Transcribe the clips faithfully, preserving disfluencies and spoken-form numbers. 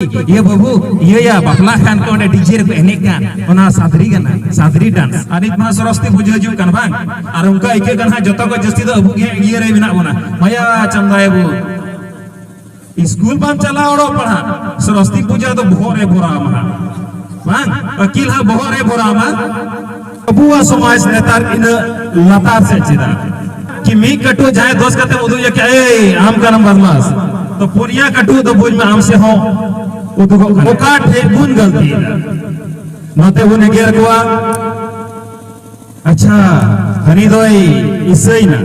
ᱤᱭᱟᱹ ᱵᱟᱹᱵᱩ, ᱤᱭᱟᱹᱭᱟ, ᱵᱟᱯᱞᱟᱜ ᱠᱟᱱ ᱠᱚ, ᱚᱸᱰᱮ ᱰᱤᱡᱮ ᱨᱮᱠᱚ ᱮᱱᱮᱡ ᱠᱟᱱ, ᱚᱱᱟ ᱥᱟᱫᱽᱨᱤ ᱠᱟᱱᱟ, ᱥᱟᱫᱽᱨᱤ ᱰᱟᱱᱥ᱾ ᱟᱨ ᱱᱤᱛ ᱢᱟ ᱥᱚᱨᱚᱥᱚᱛᱤ ᱯᱩᱡᱟᱹ ᱦᱤᱡᱩᱜ ᱠᱟᱱ ᱵᱟᱝ? ᱟᱨ ᱚᱱᱠᱟ ᱟᱹᱭᱠᱟᱹᱜ ᱠᱟᱱᱟ ᱦᱟᱸᱜ, ᱡᱚᱛᱚ ᱠᱚ ᱡᱟᱹᱥᱛᱤ ᱫᱚ ᱟᱵᱚ ᱜᱮ ᱤᱭᱟᱹ ᱨᱮ ᱢᱮᱱᱟᱜ ᱵᱚᱱᱟ, ᱢᱟᱭᱟ ᱪᱟᱸᱫᱟᱭ ᱵᱚ᱾ ᱥᱠᱩᱞ ᱵᱟᱢ ᱪᱟᱞᱟᱣ ᱚᱲᱚᱜ ᱯᱟᱲᱦᱟᱜ, ᱥᱚᱨᱚᱥᱚᱛᱤ ᱯᱩᱡᱟᱹ ᱫᱚ ᱵᱚᱦᱚᱜ ᱨᱮ ᱵᱷᱚᱨᱟᱣ ᱢᱟ ᱦᱟᱸᱜ᱾ ᱵᱟᱝ, ᱟᱹᱠᱤᱞ ᱦᱟᱸᱜ ᱵᱚᱦᱚᱜ ᱨᱮ ᱵᱷᱚᱨᱟᱣ ᱢᱟ᱾ ᱟᱵᱚᱣᱟᱜ ᱥᱚᱢᱟᱡᱽ ᱱᱮᱛᱟᱨ ᱤᱱᱟᱹᱜ ᱞᱟᱛᱟᱨ ᱥᱮᱫ ᱪᱮᱫᱟᱜ? ᱠᱤ ᱢᱤᱫ ᱠᱟᱹᱴᱩᱵ ᱡᱟᱦᱟᱸᱭ ᱫᱚᱥ ᱠᱟᱛᱮᱢ ᱩᱫᱩᱜ ᱮᱭᱟ, ᱠᱤ, "ᱮᱭ, ᱟᱢ ᱠᱟᱱᱟᱢ ᱵᱟᱫᱢᱟᱥ", ᱛᱚ ᱯᱩᱱᱭᱟ ᱠᱟᱹᱴᱩᱵ ᱫᱚ ᱵᱩᱡᱽ ᱢᱮ, ᱟᱢ ᱥᱮᱫ ᱦᱚᱸ ᱩᱫᱩᱜᱚᱜ ᱠᱟᱱᱟ᱾ ᱚᱠᱟ ᱴᱷᱮᱡ ᱵᱚᱱ ᱜᱟᱹᱞᱛᱤᱭᱮᱫᱟ? ᱱᱚᱛᱮ ᱵᱚᱱ ᱮᱜᱮᱨ ᱠᱚᱣᱟ, "ᱟᱪᱪᱷᱟ, ᱦᱟᱹᱱᱤ ᱫᱚᱭ ᱤᱥᱟᱹᱭᱱᱟ",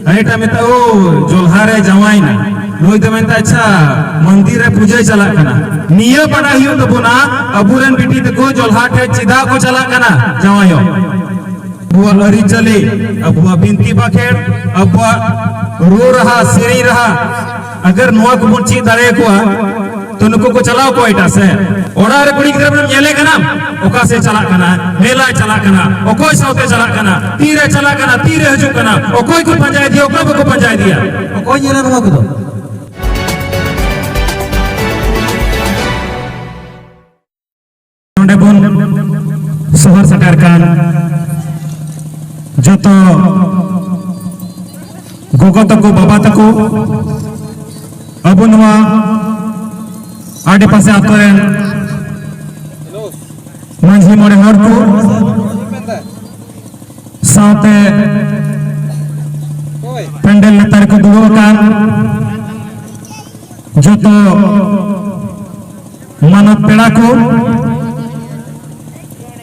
ᱦᱟᱹᱱᱤᱴᱟᱜ ᱢᱮᱛᱟᱜ, "ᱳ, ᱡᱚᱞᱦᱟ ᱨᱮ ᱡᱟᱶᱟᱭᱱᱟ", ᱱᱩᱭ ᱫᱚ ᱢᱮᱱᱛᱟ, "ᱟᱪᱪᱷᱟ, ᱢᱚᱱᱫᱤᱨ ᱨᱮ ᱯᱩᱡᱟᱹᱭ ᱪᱟᱞᱟᱜ ᱠᱟᱱᱟ᱾" ᱱᱤᱭᱟᱹ ᱵᱟᱰᱟᱭ ᱦᱩᱭᱩᱜ ᱛᱟᱵᱚᱱᱟ, ᱟᱵᱚᱨᱮᱱ ᱵᱤᱴᱤ ᱛᱟᱠᱚ ᱡᱚᱞᱦᱟ ᱴᱷᱮᱡ ᱪᱮᱫᱟᱜ ᱠᱚ ᱪᱟᱞᱟᱜ ᱠᱟᱱᱟ ᱡᱟᱶᱟᱭᱚᱜ᱾ ᱟᱵᱚᱣᱟᱜ ᱟᱹᱨᱤᱪᱟᱹᱞᱤ, ᱟᱵᱚᱣᱟᱜ ᱵᱤᱱᱛᱤ ᱵᱟᱠᱷᱮᱲ, ᱟᱵᱚᱣᱟᱜ ᱨᱩ ᱨᱟᱦᱟ, ᱥᱮᱨᱮᱧ ᱨᱟᱦᱟ, ᱟᱜᱟᱨ ᱱᱚᱣᱟ ᱠᱚᱵᱚᱱ ᱪᱮᱫ ᱫᱟᱲᱮᱭᱟᱠᱚᱣᱟ, ᱛᱚ ᱱᱩᱠᱩ ᱠᱚ ᱪᱟᱞᱟᱣ ᱠᱚ ᱮᱴᱟᱜ ᱥᱮᱫ᱾ ᱚᱲᱟᱜ ᱨᱮ ᱠᱩᱲᱤ ᱜᱤᱫᱽᱨᱟᱹ ᱵᱚᱱ ᱧᱮᱞᱮ ᱠᱟᱱᱟ, ᱚᱠᱟ ᱥᱮᱫ ᱪᱟᱞᱟᱜ ᱠᱟᱱᱟ, ᱢᱮᱞᱟᱭ ᱪᱟᱞᱟᱜ ᱠᱟᱱᱟ, ᱚᱠᱚᱭ ᱥᱟᱶᱛᱮ ᱪᱟᱞᱟᱜ ᱠᱟᱱᱟ, ᱛᱤᱨᱮ ᱪᱟᱞᱟᱜ ᱠᱟᱱᱟ, ᱛᱤᱨᱮ ᱦᱤᱡᱩᱜ ᱠᱟᱱᱟ, ᱚᱠᱚᱭ ᱠᱚ ᱯᱟᱸᱡᱟᱭᱮᱫᱮᱭᱟ, ᱚᱠᱚᱭ ᱵᱟᱠᱚ ᱯᱟᱸᱡᱟᱭᱮᱫᱮᱭᱟ, ᱚᱠᱚᱭ ᱧᱮᱞᱟ ᱱᱚᱣᱟ ᱠᱚᱫᱚ? ᱱᱚᱰᱮ ᱵᱚᱱ ᱥᱚᱦᱚᱨ ᱥᱮᱴᱮᱨ ᱠᱟᱱ ᱡᱚᱛᱚ ᱜᱚᱜᱚ ᱛᱟᱠᱚ, ᱵᱟᱵᱟ ᱛᱟᱠᱚ, ᱟᱵᱚ ᱱᱚᱣᱟ ᱟᱰᱮᱯᱟᱥᱮ ᱟᱛᱳ ᱨᱮᱱ ᱢᱟᱹᱡᱷᱤ ᱢᱚᱬᱮ ᱦᱚᱲ ᱠᱚ, ᱥᱟᱶᱛᱮ ᱯᱮᱱᱰᱮᱞ ᱞᱟᱛᱟᱨ ᱨᱮᱠᱚ ᱫᱩᱲᱩᱵ ᱟᱠᱟᱱ ᱡᱚᱛᱚ ᱢᱟᱱᱚᱛ ᱯᱮᱲᱟ ᱠᱚ,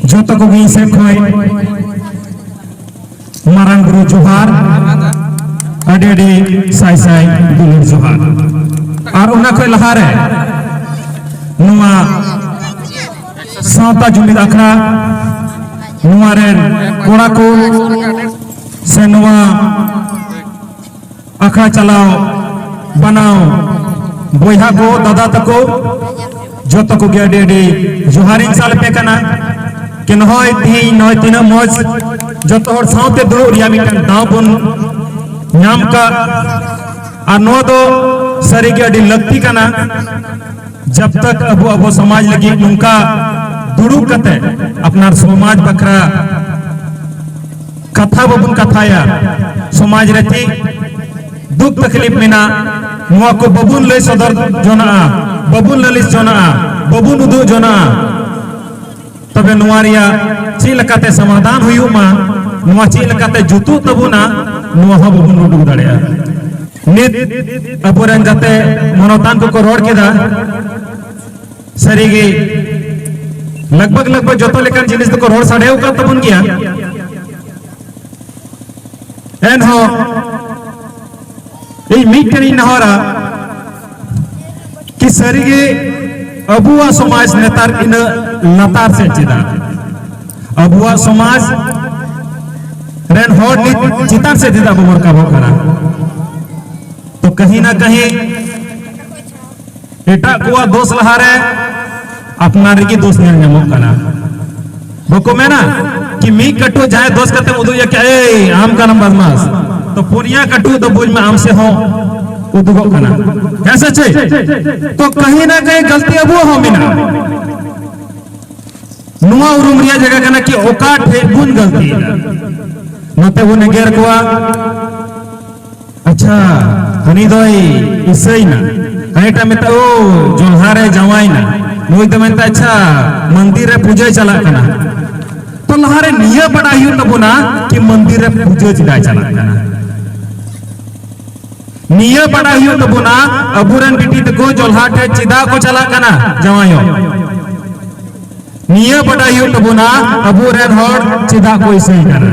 ᱡᱚᱛᱚ ᱠᱚᱜᱮ ᱤᱧ ᱥᱮᱫ ᱠᱷᱚᱱ ᱢᱟᱨᱟᱝ ᱵᱩᱨᱩ ᱡᱚᱦᱟᱨ, ᱟᱹᱰᱤ ᱟᱹᱰᱤ ᱥᱟᱭ ᱥᱟᱭ ᱫᱩᱞᱟᱹᱲ ᱡᱚᱦᱟᱨ᱾ ᱟᱨ ᱚᱱᱟ ᱠᱷᱚᱱ ᱞᱟᱦᱟᱨᱮ ᱱᱚᱣᱟ ᱥᱟᱶᱛᱟ ᱡᱩᱢᱤᱫ ᱟᱠᱷᱲᱟ, ᱱᱚᱣᱟ ᱨᱮᱱ ᱠᱚᱲᱟ ᱠᱚ ᱥᱮ ᱱᱚᱣᱟ ᱟᱠᱷᱲᱟ ᱪᱟᱞᱟᱣ ᱵᱟᱱᱟᱣ ᱵᱚᱭᱦᱟ ᱠᱚ, ᱫᱟᱫᱟ ᱛᱟᱠᱚ, ᱡᱚᱛᱚ ᱠᱚᱜᱮ ᱟᱹᱰᱤ ᱟᱹᱰᱤ ᱡᱚᱦᱟᱨᱤᱧ ᱥᱟᱞ ᱟᱯᱮ ᱠᱟᱱᱟ᱾ ᱠᱤ ᱱᱚᱜᱼᱚᱭ ᱛᱮᱦᱮᱧ ᱱᱚᱜᱼᱚᱭ ᱛᱤᱱᱟᱹᱜ ᱢᱚᱡᱽ ᱡᱚᱛᱚ ᱦᱚᱲ ᱥᱟᱶᱛᱮ ᱫᱩᱲᱩᱵ ᱨᱮᱭᱟᱜ ᱢᱤᱫᱴᱟᱝ ᱫᱟᱣ ᱵᱚᱱ ᱧᱟᱢ ᱠᱟᱜ, ᱟᱨ ᱱᱚᱣᱟ ᱫᱚ ᱥᱟᱹᱨᱤᱜᱮ ᱟᱹᱰᱤ ᱞᱟᱹᱠᱛᱤ ᱠᱟᱱᱟ᱾ ᱡᱟᱵ ᱛᱟᱠ ᱟᱵᱚ ᱟᱵᱚ ᱥᱚᱢᱟᱡᱽ ᱞᱟᱹᱜᱤᱫ ᱱᱚᱝᱠᱟ ᱫᱩᱲᱩᱵ ᱠᱟᱛᱮ ᱟᱯᱱᱟᱨ ᱥᱚᱢᱟᱡᱽ ᱵᱟᱠᱷᱨᱟ ᱠᱟᱛᱷᱟ ᱵᱟᱵᱚᱱ ᱠᱟᱛᱷᱟᱭᱟ, ᱥᱚᱢᱟᱡᱽ ᱨᱮ ᱪᱮᱫ ᱫᱩᱠ ᱛᱟᱠᱞᱤᱯ ᱢᱮᱱᱟᱜ, ᱱᱚᱣᱟ ᱠᱚ ᱵᱟᱵᱚᱱ ᱞᱟᱹᱭ ᱥᱚᱫᱚᱨ ᱡᱚᱱᱟᱜᱼᱟ, ᱵᱟᱵᱚᱱ ᱞᱟᱹᱞᱤᱥ ᱡᱚᱱᱟᱜᱼᱟ, ᱵᱟᱵᱚᱱ ᱩᱫᱩᱜ ᱡᱚᱱᱟᱜᱼᱟ, ᱛᱚᱵᱮ ᱱᱚᱣᱟ ᱨᱮᱭᱟᱜ ᱪᱮᱫ ᱞᱮᱠᱟᱛᱮ ᱥᱚᱢᱟᱫᱷᱟᱱ ᱦᱩᱭᱩᱜ ᱢᱟ, ᱱᱚᱣᱟ ᱪᱮᱫ ᱞᱮᱠᱟᱛᱮ ᱡᱩᱛᱩᱜ ᱛᱟᱵᱚᱱᱟ, ᱱᱚᱣᱟ ᱦᱚᱸ ᱵᱟᱵᱚᱱ ᱩᱰᱩᱠ ᱫᱟᱲᱮᱭᱟᱜᱼᱟ᱾ ᱱᱤᱛ ᱟᱵᱚᱨᱮᱱ ᱜᱟᱛᱮ ᱢᱟᱱᱚᱛᱟᱱ ᱠᱚᱠᱚ ᱨᱚᱲ ᱠᱮᱫᱟ, ᱥᱟᱹᱨᱤᱜᱮ ᱞᱟᱜᱽᱵᱷᱟᱜᱽ ᱞᱟᱜᱽᱵᱷᱟᱜᱽ ᱡᱚᱛᱚ ᱞᱮᱠᱟᱱ ᱡᱤᱱᱤᱥ ᱫᱚᱠᱚ ᱨᱚᱲ ᱥᱟᱰᱮ ᱟᱠᱟᱫ ᱛᱟᱵᱚᱱ ᱜᱮᱭᱟ᱾ ᱮᱱᱦᱚᱸ ᱤᱧ ᱢᱤᱫᱴᱮᱱ ᱤᱧ ᱱᱮᱦᱚᱨᱟ ᱠᱤ ᱥᱟᱹᱨᱤᱜᱮ ᱟᱵᱚᱣᱟᱜ ᱥᱚᱢᱟᱡᱽ ᱱᱮᱛᱟᱨ ᱤᱱᱟᱹᱜ ᱞᱟᱛᱟᱨ ᱥᱮᱫ ᱪᱮᱫᱟᱜ? ᱟᱵᱚᱣᱟᱜ ᱥᱚᱢᱟᱡᱽ ᱨᱮᱱ ᱦᱚᱲ ᱱᱤᱛ ᱪᱮᱛᱟᱱ ᱥᱮᱫ ᱪᱮᱫᱟᱜ ᱵᱟᱵᱚᱱ ᱨᱟᱠᱟᱵᱚᱜ ᱠᱟᱱᱟ? ᱛᱚ ᱠᱟᱹᱦᱤ ᱱᱟ ᱠᱟᱹᱦᱤ ᱮᱴᱟᱜ ᱠᱚᱣᱟᱜ ᱫᱳᱥ ᱞᱟᱦᱟᱨᱮ ᱟᱯᱱᱟᱨ ᱨᱮᱜᱮ ᱫᱳᱥ ᱧᱮᱞ ᱧᱟᱢᱚᱜ ᱠᱟᱱᱟ᱾ ᱵᱟᱠᱚ ᱢᱮᱱᱟ ᱠᱤ ᱢᱤᱫ ᱠᱟᱹᱴᱩᱵ ᱡᱟᱦᱟᱸᱭ ᱫᱳᱥ ᱠᱟᱛᱮᱢ ᱩᱫᱩᱜ ᱮᱭᱟ ᱠᱤ, "ᱮᱭ, ᱟᱢ ᱠᱟᱱᱟᱢ ᱵᱟᱫᱢᱟᱥ", ᱛᱚ ᱯᱩᱱᱭᱟ ᱠᱟᱹᱴᱩᱵ ᱫᱚ ᱵᱩᱡᱽ ᱢᱮ ᱟᱢ ᱥᱮᱫ ᱦᱚᱸ ᱩᱫᱩᱜᱚᱜ ᱠᱟᱱᱟ᱾ ᱦᱮᱸ ᱥᱮ ᱪᱮᱫ? ᱛᱚ ᱠᱟᱹᱦᱤ ᱱᱟ ᱠᱟᱹᱦᱤ ᱜᱟᱞᱛᱤ ᱟᱵᱚᱣᱟᱜ ᱦᱚᱸ ᱢᱮᱱᱟᱜᱼᱟ᱾ ᱱᱚᱣᱟ ᱩᱨᱩᱢ ᱨᱮᱭᱟᱜ ᱡᱟᱭᱜᱟ ᱠᱟᱱᱟ ᱠᱤ ᱚᱠᱟ ᱴᱷᱮᱡ ᱵᱚᱱ ᱜᱟᱞᱛᱤᱭᱮᱫᱟ᱾ ᱱᱚᱛᱮ ᱵᱚᱱ ᱮᱜᱮᱨ ᱠᱚᱣᱟ, "ᱟᱪᱪᱷᱟ, ᱦᱟᱹᱱᱤ ᱫᱚᱭ ᱤᱥᱟᱹᱭᱱᱟ", ᱦᱟᱹᱱᱤᱴᱟᱜ ᱢᱮᱛᱟᱜ, "ᱳ, ᱡᱚᱞᱦᱟ ᱨᱮ ᱡᱟᱶᱟᱭᱱᱟ", ᱱᱩᱭ ᱫᱚ ᱢᱮᱱᱛᱮ, "ᱟᱪᱪᱷᱟ, ᱢᱚᱱᱫᱤᱨ ᱨᱮ ᱯᱩᱡᱟᱹᱭ ᱪᱟᱞᱟᱜ ᱠᱟᱱᱟ᱾" ᱛᱚ ᱞᱟᱦᱟᱨᱮ ᱱᱤᱭᱟᱹ ᱵᱟᱰᱟᱭ ᱦᱩᱭᱩᱜ ᱛᱟᱵᱚᱱᱟ ᱠᱤ ᱢᱚᱱᱫᱤᱨ ᱨᱮ ᱯᱩᱡᱟᱹ ᱪᱮᱫᱟᱜ ᱪᱟᱞᱟᱜ ᱠᱟᱱᱟ᱾ ᱱᱤᱭᱟᱹ ᱵᱟᱰᱟᱭ ᱦᱩᱭᱩᱜ ᱛᱟᱵᱚᱱᱟ ᱟᱵᱚᱨᱮᱱ ᱵᱤᱴᱤ ᱛᱟᱠᱚ ᱡᱚᱞᱦᱟ ᱴᱷᱮᱡ ᱪᱮᱫᱟᱜ ᱠᱚ ᱪᱟᱞᱟᱜ ᱠᱟᱱᱟ ᱡᱟᱶᱟᱭᱚᱜ᱾ ᱱᱤᱭᱟᱹ ᱵᱟᱰᱟᱭ ᱦᱩᱭᱩᱜ ᱛᱟᱵᱚᱱᱟ ᱟᱵᱚᱨᱮᱱ ᱦᱚᱲ ᱪᱮᱫᱟᱜ ᱠᱚ ᱤᱥᱟᱹᱭ ᱠᱟᱱᱟ᱾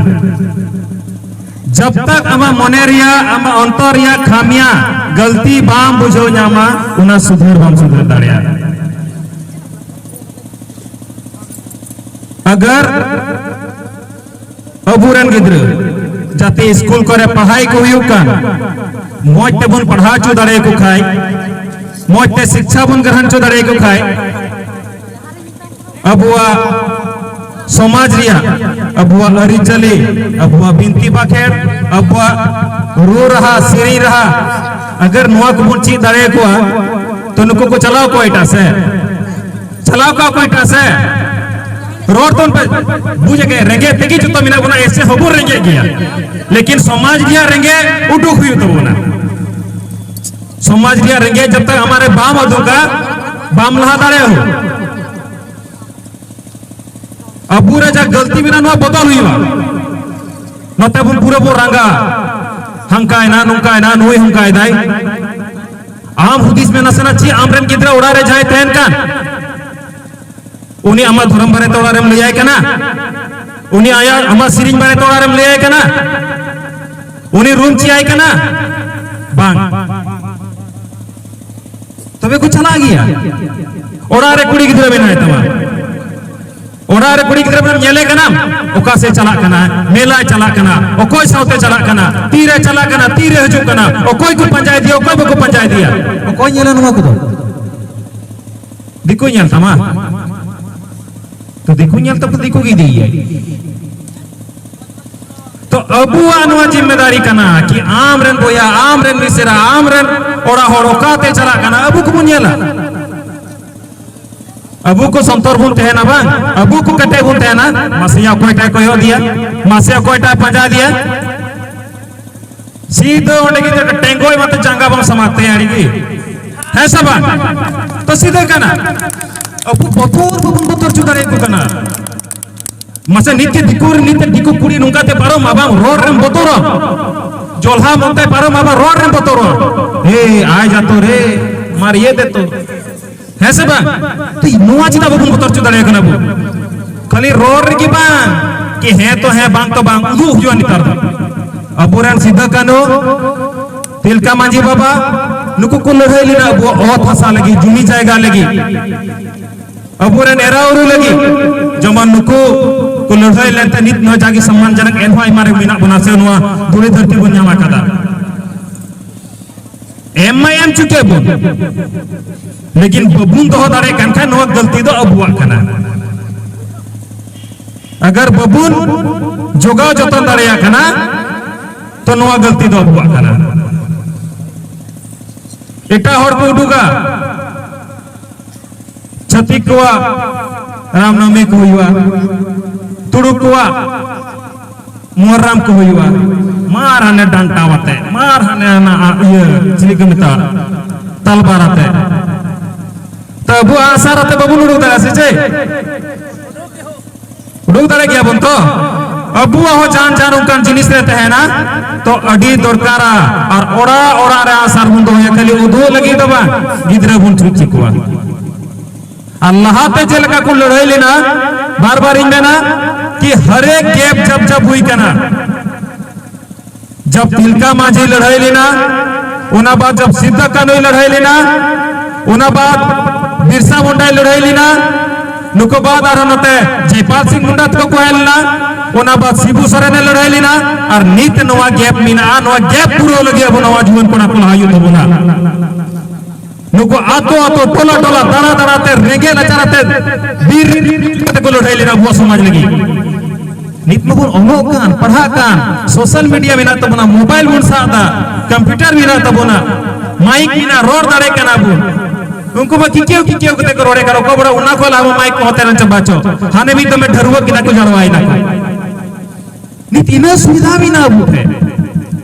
ᱡᱟᱵ ᱛᱟᱠ ᱟᱢᱟᱜ ᱢᱚᱱᱮ ᱨᱮᱭᱟᱜ, ᱟᱢᱟᱜ ᱚᱱᱛᱚᱨ ᱨᱮᱭᱟᱜ ᱠᱷᱟᱢᱤᱭᱟ ᱜᱟᱞᱛᱤ ᱵᱟᱢ ᱵᱩᱡᱷᱟᱹᱣ ᱧᱟᱢᱟ, ᱚᱱᱟ ᱥᱩᱫᱷᱟᱹᱨ ᱵᱟᱢ ᱥᱩᱫᱷᱟᱹᱨ ᱫᱟᱲᱮᱭᱟᱜᱼᱟ᱾ ᱟᱜᱟᱨ ᱟᱵᱚᱨᱮᱱ ᱜᱤᱫᱽᱨᱟᱹ ᱡᱟᱛᱮ ᱥᱠᱩᱞ ᱠᱚᱨᱮ ᱯᱟᱲᱦᱟᱭ ᱠᱚ ᱦᱩᱭᱩᱜ ᱠᱟᱱ, ᱢᱚᱡᱽ ᱛᱮᱵᱚᱱ ᱯᱟᱲᱦᱟᱣ ᱦᱚᱪᱚ ᱫᱟᱲᱮᱭᱟᱠᱚ ᱠᱷᱟᱡ, ᱢᱚᱡᱽ ᱛᱮ ᱥᱤᱠᱪᱷᱟ ᱵᱚᱱ ᱜᱨᱚᱦᱚᱱ ᱦᱚᱪᱚ ᱫᱟᱲᱮᱭᱟᱠᱚ ᱠᱷᱟᱡ, ᱟᱵᱚᱣᱟᱜ ᱥᱚᱢᱟᱡᱽ ᱨᱮᱭᱟᱜ, ᱟᱵᱚᱣᱟᱜ ᱟᱹᱨᱤᱪᱟᱹᱞᱤ, ᱟᱵᱚᱣᱟᱜ ᱵᱤᱱᱛᱤ ᱵᱟᱠᱷᱮᱲ, ᱟᱵᱚᱣᱟᱜ ᱨᱩ ᱨᱟᱦᱟ, ᱥᱮᱨᱮᱧ ᱨᱟᱦᱟ, ᱟᱜᱟᱨ ᱱᱚᱣᱟ ᱠᱚᱵᱚᱱ ᱪᱮᱫ ᱫᱟᱲᱮᱭᱟᱠᱚᱣᱟ, ᱛᱚ ᱱᱩᱠᱩ ᱠᱚ ᱪᱟᱞᱟᱣ ᱠᱚ ᱮᱴᱟᱜ ᱥᱮ, ᱪᱟᱞᱟᱣ ᱠᱚ ᱠᱚ ᱮᱴᱟᱜ ᱥᱮ᱾ ᱨᱚᱲ ᱛᱚ ᱯᱮ ᱵᱩᱡᱽ ᱜᱮ, ᱨᱮᱸᱜᱮᱡ ᱛᱮᱜᱮ ᱡᱚᱛᱚ ᱢᱮᱱᱟᱜ ᱵᱚᱱᱟ, ᱮᱥᱮ ᱦᱚᱸᱵᱚᱱ ᱨᱮᱸᱜᱮᱡ ᱜᱮᱭᱟ, ᱞᱮᱠᱤᱱ ᱥᱚᱢᱟᱡᱽ ᱨᱮᱭᱟᱜ ᱨᱮᱸᱜᱮᱡ ᱩᱰᱩᱠ ᱦᱩᱭᱩᱜ ᱛᱟᱵᱚᱱᱟ᱾ ᱥᱚᱢᱟᱡᱽ ᱨᱮᱭᱟᱜ ᱨᱮᱸᱜᱮᱡ ᱡᱚᱛᱚ ᱟᱢᱟᱨᱮ ᱵᱟᱢ ᱩᱫᱩᱜᱟ, ᱵᱟᱢ ᱞᱟᱦᱟ ᱫᱟᱲᱮᱭᱟᱜᱼᱟ᱾ ᱟᱵᱚᱨᱮ ᱡᱟ ᱜᱟᱹᱞᱛᱤ ᱢᱮᱱᱟᱜᱼᱟ, ᱱᱚᱣᱟ ᱵᱚᱫᱚᱞ ᱦᱩᱭᱩᱜᱼᱟ᱾ ᱱᱚᱛᱮ ᱵᱚᱱ ᱯᱩᱨᱟᱹ ᱵᱚᱱ ᱨᱟᱸᱜᱟ, ᱦᱟᱝᱠᱟᱭᱱᱟ, ᱱᱚᱝᱠᱟᱭᱱᱟ, ᱱᱩᱭ ᱦᱟᱝᱠᱟᱭ ᱫᱟᱭ᱾ ᱟᱢ ᱦᱩᱫᱤᱥ ᱢᱮ ᱱᱟᱥᱮᱱᱟᱜ, ᱪᱮᱫ ᱟᱢᱨᱮᱱ ᱜᱤᱫᱽᱨᱟᱹ ᱚᱲᱟᱜ ᱨᱮ ᱡᱟᱦᱟᱸᱭ ᱛᱟᱦᱮᱱ ᱠᱟᱱ, ᱩᱱᱤ ᱟᱢᱟᱜ ᱫᱷᱚᱨᱚᱢ ᱵᱟᱨᱮᱛᱮ ᱚᱲᱟᱜ ᱨᱮᱢ ᱞᱟᱹᱭᱟᱭ ᱠᱟᱱᱟ? ᱩᱱᱤ ᱟᱭᱟᱜ, ᱟᱢᱟᱜ ᱥᱮᱨᱮᱧ ᱵᱟᱨᱮᱛᱮ ᱚᱲᱟᱜ ᱨᱮᱢ ᱞᱟᱹᱭᱟᱭ ᱠᱟᱱᱟ? ᱩᱱᱤ ᱨᱩᱢ ᱪᱮᱭᱟᱭ ᱠᱟᱱᱟ? ᱵᱟᱝ᱾ ᱛᱚᱵᱮ ᱠᱚ ᱪᱟᱞᱟᱜ ᱜᱮᱭᱟ᱾ ᱚᱲᱟᱜ ᱨᱮ ᱠᱩᱲᱤ ᱜᱤᱫᱽᱨᱟᱹ ᱢᱮᱱᱟᱭ ᱛᱟᱢᱟ, ᱚᱲᱟᱜ ᱨᱮ ᱠᱩᱲᱤ ᱜᱤᱫᱽᱨᱟᱹ ᱵᱮᱱ ᱧᱮᱞᱮ ᱠᱟᱱᱟ, ᱚᱠᱟ ᱥᱮᱫ ᱪᱟᱞᱟᱜ ᱠᱟᱱᱟ, ᱢᱮᱞᱟᱭ ᱪᱟᱞᱟᱜ ᱠᱟᱱᱟ, ᱚᱠᱚᱭ ᱥᱟᱶᱛᱮ ᱪᱟᱞᱟᱜ ᱠᱟᱱᱟ, ᱛᱤᱨᱮ ᱪᱟᱞᱟᱜ ᱠᱟᱱᱟ, ᱛᱤᱨᱮ ᱦᱤᱡᱩᱜ ᱠᱟᱱᱟ, ᱚᱠᱚᱭ ᱠᱚ ᱯᱟᱸᱡᱟᱭᱮᱫᱮᱭᱟ, ᱚᱠᱚᱭ ᱵᱟᱠᱚ ᱯᱟᱸᱡᱟᱭᱮᱫᱮᱭᱟ, ᱚᱠᱚᱭ ᱧᱮᱞᱟ ᱱᱚᱣᱟ ᱠᱚᱫᱚ? ᱫᱤᱠᱩᱭ ᱧᱮᱞ ᱛᱟᱢᱟ᱾ ᱛᱚ ᱫᱤᱠᱩ ᱧᱮᱞ ᱛᱟᱠᱚ, ᱫᱤᱠᱩ ᱜᱮ ᱤᱫᱤᱭᱮᱭᱟᱭ᱾ ᱛᱚ ᱟᱵᱚᱣᱟᱜ ᱱᱚᱣᱟ ᱡᱤᱢᱢᱮᱫᱟᱨᱤ ᱠᱟᱱᱟ ᱠᱤ ᱟᱢ ᱨᱮᱱ ᱵᱚᱭᱦᱟ, ᱟᱢ ᱨᱮᱱ ᱢᱤᱥᱮᱨᱟ, ᱟᱢ ᱨᱮᱱ ᱚᱲᱟᱜ ᱦᱚᱲ ᱚᱠᱟᱛᱮ ᱪᱟᱞᱟᱜ ᱠᱟᱱᱟ, ᱟᱵᱚ ᱠᱚᱵᱚᱱ ᱧᱮᱞᱟ᱾ ᱟᱵᱚ ᱠᱚ ᱥᱚᱱᱛᱚᱨ ᱵᱚᱱ ᱛᱟᱦᱮᱱᱟ ᱵᱟᱝ, ᱟᱵᱚ ᱠᱚ ᱠᱮᱴᱮᱡ ᱵᱚᱱ ᱛᱟᱦᱮᱱᱟ᱾ ᱢᱟᱥᱮᱭᱟ ᱚᱠᱚᱭᱴᱟᱜ ᱠᱚᱭᱚᱜ ᱫᱤᱭᱟ, ᱢᱟᱥᱮ ᱚᱠᱚᱭᱴᱟᱜ ᱯᱟᱸᱡᱟ ᱫᱤᱭᱟ, ᱥᱤᱫᱷᱟᱹ ᱚᱸᱰᱮ ᱜᱮ ᱴᱮᱸᱜᱚᱭ ᱢᱟᱛᱚ ᱡᱟᱸᱜᱟ ᱵᱟᱢ ᱥᱟᱢᱟᱜ ᱛᱟᱭᱟ ᱟᱹᱰᱤ ᱜᱮ᱾ ᱦᱮᱸ ᱥᱮ ᱵᱟᱝ? ᱛᱚ ᱥᱤᱫᱷᱟᱹ ᱠᱟᱱᱟ᱾ ᱟᱵᱚ ᱵᱚᱛᱚᱨ ᱵᱟᱵᱚᱱ ᱵᱚᱛᱚᱨ ᱦᱚᱪᱚ ᱫᱟᱲᱮᱭᱟᱠᱚ ᱠᱟᱱᱟ᱾ ᱢᱟᱥᱮ ᱱᱤᱛ ᱜᱮ ᱫᱤᱠᱩ ᱨᱮ, ᱱᱤᱛ ᱫᱤᱠᱩ ᱠᱩᱲᱤ ᱱᱚᱝᱠᱟ ᱛᱮ ᱯᱟᱨᱚᱢ ᱟᱵᱟᱢ, ᱨᱚᱲ ᱨᱮᱢ ᱵᱚᱛᱚᱨᱚᱜ᱾ ᱡᱚᱞᱦᱟ ᱢᱚᱱᱛᱮ ᱯᱟᱨᱚᱢ ᱟᱵᱟᱢ, ᱨᱚᱲ ᱨᱮᱢ ᱵᱚᱛᱚᱨᱚᱜ᱾ ᱦᱮ, ᱟᱭ ᱡᱟᱛᱚ ᱨᱮ, ᱢᱟᱨ ᱤᱭᱟᱹ ᱫᱮ ᱛᱚ᱾ ᱦᱮᱸ ᱥᱮ ᱵᱟᱝ? ᱛᱚ ᱱᱚᱣᱟ ᱪᱮᱫᱟᱜ ᱵᱟᱵᱚᱱ ᱵᱚᱛᱚᱨ ᱦᱚᱪᱚ ᱫᱟᱲᱮᱭᱟᱜ ᱠᱟᱱᱟ ᱵᱚ? ᱠᱷᱟᱹᱞᱤ ᱨᱚᱲ ᱨᱮᱜᱮ ᱵᱟᱝ, ᱠᱤ ᱦᱮᱸ ᱛᱚ ᱦᱮᱸ, ᱵᱟᱝ ᱛᱚ ᱵᱟᱝ, ᱩᱫᱩᱜ ᱦᱩᱭᱩᱜᱼᱟ ᱱᱮᱛᱟᱨ ᱫᱚ᱾ ᱟᱵᱚᱨᱮᱱ ᱥᱤᱫᱟᱹ ᱠᱟᱹᱱᱦᱩ, ᱛᱤᱞᱠᱟ ᱢᱟᱹᱡᱷᱤ ᱵᱟᱵᱟ, ᱱᱩᱠᱩ ᱠᱚ ᱞᱟᱹᱲᱦᱟᱹᱭ ᱞᱮᱱᱟ ᱟᱵᱚᱣᱟᱜ ᱚᱛ ᱦᱟᱥᱟ ᱞᱟᱹᱜᱤᱫ, ᱡᱩᱢᱤ ᱡᱟᱭᱜᱟ ᱞᱟᱹᱜᱤᱫ, ᱟᱵᱚᱨᱮᱱ ᱮᱨᱟ ᱩᱨᱩ ᱞᱟᱹᱜᱤᱫ᱾ ᱡᱮᱢᱚᱱ ᱱᱩᱠᱩ ᱠᱚ ᱞᱟᱹᱲᱦᱟᱹᱭ ᱞᱮᱱᱛᱮ ᱱᱤᱛ ᱱᱚᱣᱟ ᱡᱟᱜᱮ ᱥᱚᱢᱢᱟᱱ ᱡᱚᱱᱚᱠ ᱮᱱᱦᱚᱸ ᱟᱭᱢᱟ ᱨᱮ ᱢᱮᱱᱟᱜ ᱵᱚᱱᱟ, ᱥᱮ ᱱᱚᱣᱟ ᱫᱷᱩᱲᱤ ᱫᱷᱟᱹᱨᱛᱤ ᱵᱚᱱ ᱧᱟᱢ ᱟᱠᱟᱫᱟ᱾ ᱮᱢ ᱢᱟ ᱮᱢ ᱪᱩᱠᱮ ᱵᱚᱱ, ᱞᱮᱠᱤᱱ ᱵᱟᱵᱚᱱ ᱫᱚᱦᱚ ᱫᱟᱲᱮᱭᱟᱜ ᱠᱟᱱ ᱠᱷᱟᱱ ᱱᱚᱣᱟ ᱜᱟᱹᱞᱛᱤ ᱫᱚ ᱟᱵᱚᱣᱟᱜ ᱠᱟᱱᱟ᱾ ᱟᱜᱟᱨ ᱵᱟᱵᱚᱱ ᱡᱚᱜᱟᱣ ᱡᱚᱛᱚᱱ ᱫᱟᱲᱮᱭᱟᱜ ᱠᱟᱱᱟ, ᱛᱚ ᱱᱚᱣᱟ ᱜᱟᱹᱞᱛᱤ ᱫᱚ ᱟᱵᱚᱣᱟᱜ ᱠᱟᱱᱟ᱾ ᱮᱴᱟᱜ ᱦᱚᱲ ᱠᱚ ᱩᱰᱩᱠᱟ, ᱪᱷᱟᱹᱛᱤᱠ ᱠᱚᱣᱟᱜ ᱨᱟᱢᱱᱚᱵᱚᱢᱤ ᱠᱚ ᱦᱩᱭᱩᱜᱼᱟ, ᱛᱩᱲᱩᱠ ᱠᱚᱣᱟᱜ ᱢᱩᱦᱚᱨᱨᱚᱢ ᱠᱚ ᱦᱩᱭᱩᱜᱼᱟ, ᱢᱟᱨ ᱦᱟᱱᱮ ᱰᱟᱱᱴᱟ ᱟᱛᱮ, ᱢᱟᱨ ᱦᱟᱱᱮ ᱦᱟᱱᱟ ᱤᱭᱟᱹ ᱪᱮᱫ ᱠᱚ ᱢᱮᱛᱟᱜᱼᱟ, ᱛᱟᱞᱵᱟᱨ ᱟᱛᱮ᱾ ᱛᱚ ᱟᱵᱚ ᱟᱜᱼᱥᱟᱨ ᱟᱛᱮ ᱵᱟᱵᱚᱱ ᱩᱰᱩᱠ ᱫᱟᱲᱮᱭᱟᱜᱼᱟ ᱥᱮ ᱪᱮᱫ? ᱩᱰᱩᱠ ᱫᱟᱲᱮ ᱜᱮᱭᱟ ᱵᱚᱱ ᱛᱚ? ᱟᱵᱚᱣᱟᱜ ᱦᱚᱸ ᱡᱟᱱ ᱡᱟᱱ ᱚᱱᱠᱟᱱ ᱡᱤᱱᱤᱥ ᱨᱮ ᱛᱟᱦᱮᱱᱟ, ᱛᱚ ᱟᱹᱰᱤ ᱫᱚᱨᱠᱟᱨᱟ᱾ ᱟᱨ ᱚᱲᱟᱜ ᱚᱲᱟᱜ ᱨᱮ ᱟᱜᱼᱥᱟᱨ ᱵᱚᱱ ᱫᱚᱦᱚᱭᱟ, ᱠᱷᱟᱹᱞᱤ ᱩᱫᱩᱜ ᱞᱟᱹᱜᱤᱫ ᱫᱚ ᱵᱟᱝ, ᱜᱤᱫᱽᱨᱟᱹ ᱵᱚᱱ ᱪᱮᱫ ᱦᱚᱪᱚ ᱠᱚᱣᱟ᱾ ᱟᱨ ᱞᱟᱦᱟᱛᱮ ᱪᱮᱫ ᱞᱮᱠᱟ ᱠᱚ ᱞᱟᱹᱲᱦᱟᱹᱭ ᱞᱮᱱᱟ, ᱵᱟᱨ ᱵᱟᱨ ᱤᱧ ᱢᱮᱱᱟ ᱠᱤ ᱦᱟᱨᱮᱠ ᱜᱮᱯ ᱡᱟᱵ ᱡᱟᱵ ᱦᱩᱭ ᱠᱟᱱᱟ, ᱡᱟᱵ ᱛᱤᱞᱠᱟ ᱢᱟᱹᱡᱷᱤ ᱞᱟᱹᱲᱦᱟᱹᱭ ᱞᱮᱱᱟ, ᱚᱱᱟ ᱵᱟᱫ ᱡᱟᱵ ᱥᱤᱫᱩ ᱠᱟᱹᱱᱦᱩᱭ ᱞᱟᱹᱲᱦᱟᱹᱭ ᱞᱮᱱᱟ, ᱚᱱᱟ ᱵᱟᱫ ᱵᱤᱨᱥᱟ ᱢᱩᱱᱰᱟᱭ ᱞᱟᱹᱲᱦᱟᱹᱭ ᱞᱮᱱᱟ, ᱱᱩᱠᱩ ᱵᱟᱫ ᱟᱨᱦᱚᱸ ᱱᱚᱛᱮ ᱡᱚᱭᱯᱟᱞ ᱥᱤᱝ ᱢᱩᱱᱰᱟ ᱛᱟᱠᱚ ᱠᱚ ᱦᱮᱡ ᱞᱮᱱᱟ, ᱚᱱᱟ ᱵᱟᱫ ᱥᱤᱵᱩ ᱥᱚᱨᱮᱱᱮ ᱞᱟᱹᱲᱦᱟᱹᱭ ᱞᱮᱱᱟ᱾ ᱟᱨ ᱱᱤᱛ ᱱᱚᱣᱟ ᱜᱮᱯ ᱢᱮᱱᱟᱜᱼᱟ, ᱱᱚᱣᱟ ᱜᱮᱯ ᱯᱩᱨᱟᱹᱣ ᱞᱟᱹᱜᱤᱫ ᱟᱵᱚ ᱱᱚᱣᱟ ᱡᱩᱣᱟᱹᱱ ᱠᱚᱲᱟ ᱠᱚ ᱞᱟᱦᱟ ᱦᱩᱭᱩᱜ ᱛᱟᱵᱚᱱᱟ᱾ ᱱᱩᱠᱩ ᱟᱛᱳ ᱟᱛᱳ, ᱴᱚᱞᱟ ᱴᱚᱞᱟ, ᱫᱟᱬᱟ ᱫᱟᱬᱟ ᱛᱮ, ᱨᱮᱸᱜᱮᱡ ᱱᱟᱪᱟᱨ ᱟᱛᱮ ᱵᱤᱨ ᱠᱟᱛᱮ ᱠᱚ ᱞᱟᱹᱲᱦᱟᱹᱭ ᱞᱮᱱᱟ ᱟᱵᱚᱣᱟᱜ ᱥᱚᱢᱟᱡᱽ ᱞᱟᱹᱜᱤᱫ᱾ ᱱᱤᱛ ᱢᱟᱵᱚᱱ ᱚᱞᱚᱜ ᱠᱟᱱ, ᱯᱟᱲᱦᱟᱜ ᱠᱟᱱ, ᱥᱳᱥᱟᱞ ᱢᱤᱰᱤᱭᱟ ᱢᱮᱱᱟᱜ ᱛᱟᱵᱚᱱᱟ, ᱢᱳᱵᱟᱭᱤᱞ ᱵᱚᱱ ᱥᱟᱵ ᱮᱫᱟ, ᱠᱚᱢᱯᱤᱭᱩᱴᱟᱨ ᱢᱮᱱᱟᱜ ᱛᱟᱵᱚᱱᱟ, ᱢᱟᱭᱤᱠ ᱢᱮᱱᱟᱜᱼᱟ, ᱨᱚᱲ ᱫᱟᱲᱮ ᱠᱟᱱᱟ ᱵᱚᱱ᱾ ᱩᱱᱠᱩ ᱢᱟ ᱠᱤᱠᱤᱭᱟᱹᱣ ᱠᱤᱠᱤᱭᱟᱹᱣ ᱠᱟᱛᱮ ᱠᱚ ᱨᱚᱲᱮ ᱠᱟᱱᱟ, ᱚᱠᱚᱭ ᱵᱟᱲᱟᱭ ᱚᱱᱟ ᱠᱷᱚᱱ ᱞᱟᱦᱟ ᱢᱟᱭᱤᱠ ᱠᱚᱦᱚᱸ ᱛᱮᱨᱮᱱ ᱪᱟᱵᱟ ᱪᱚ, ᱦᱟᱱᱮ ᱢᱤᱫ ᱫᱚᱢᱮ ᱰᱷᱟᱹᱨᱣᱟᱹᱜ ᱠᱤᱱᱟ ᱠᱚ, ᱡᱟᱲᱣᱟᱭᱮᱱᱟ ᱠᱚ᱾ ᱱᱤᱛ ᱤᱱᱟᱹ ᱥᱩᱵᱤᱫᱷᱟ ᱢᱮᱱᱟᱜᱼᱟ ᱟᱵᱚ ᱴᱷᱮᱱ,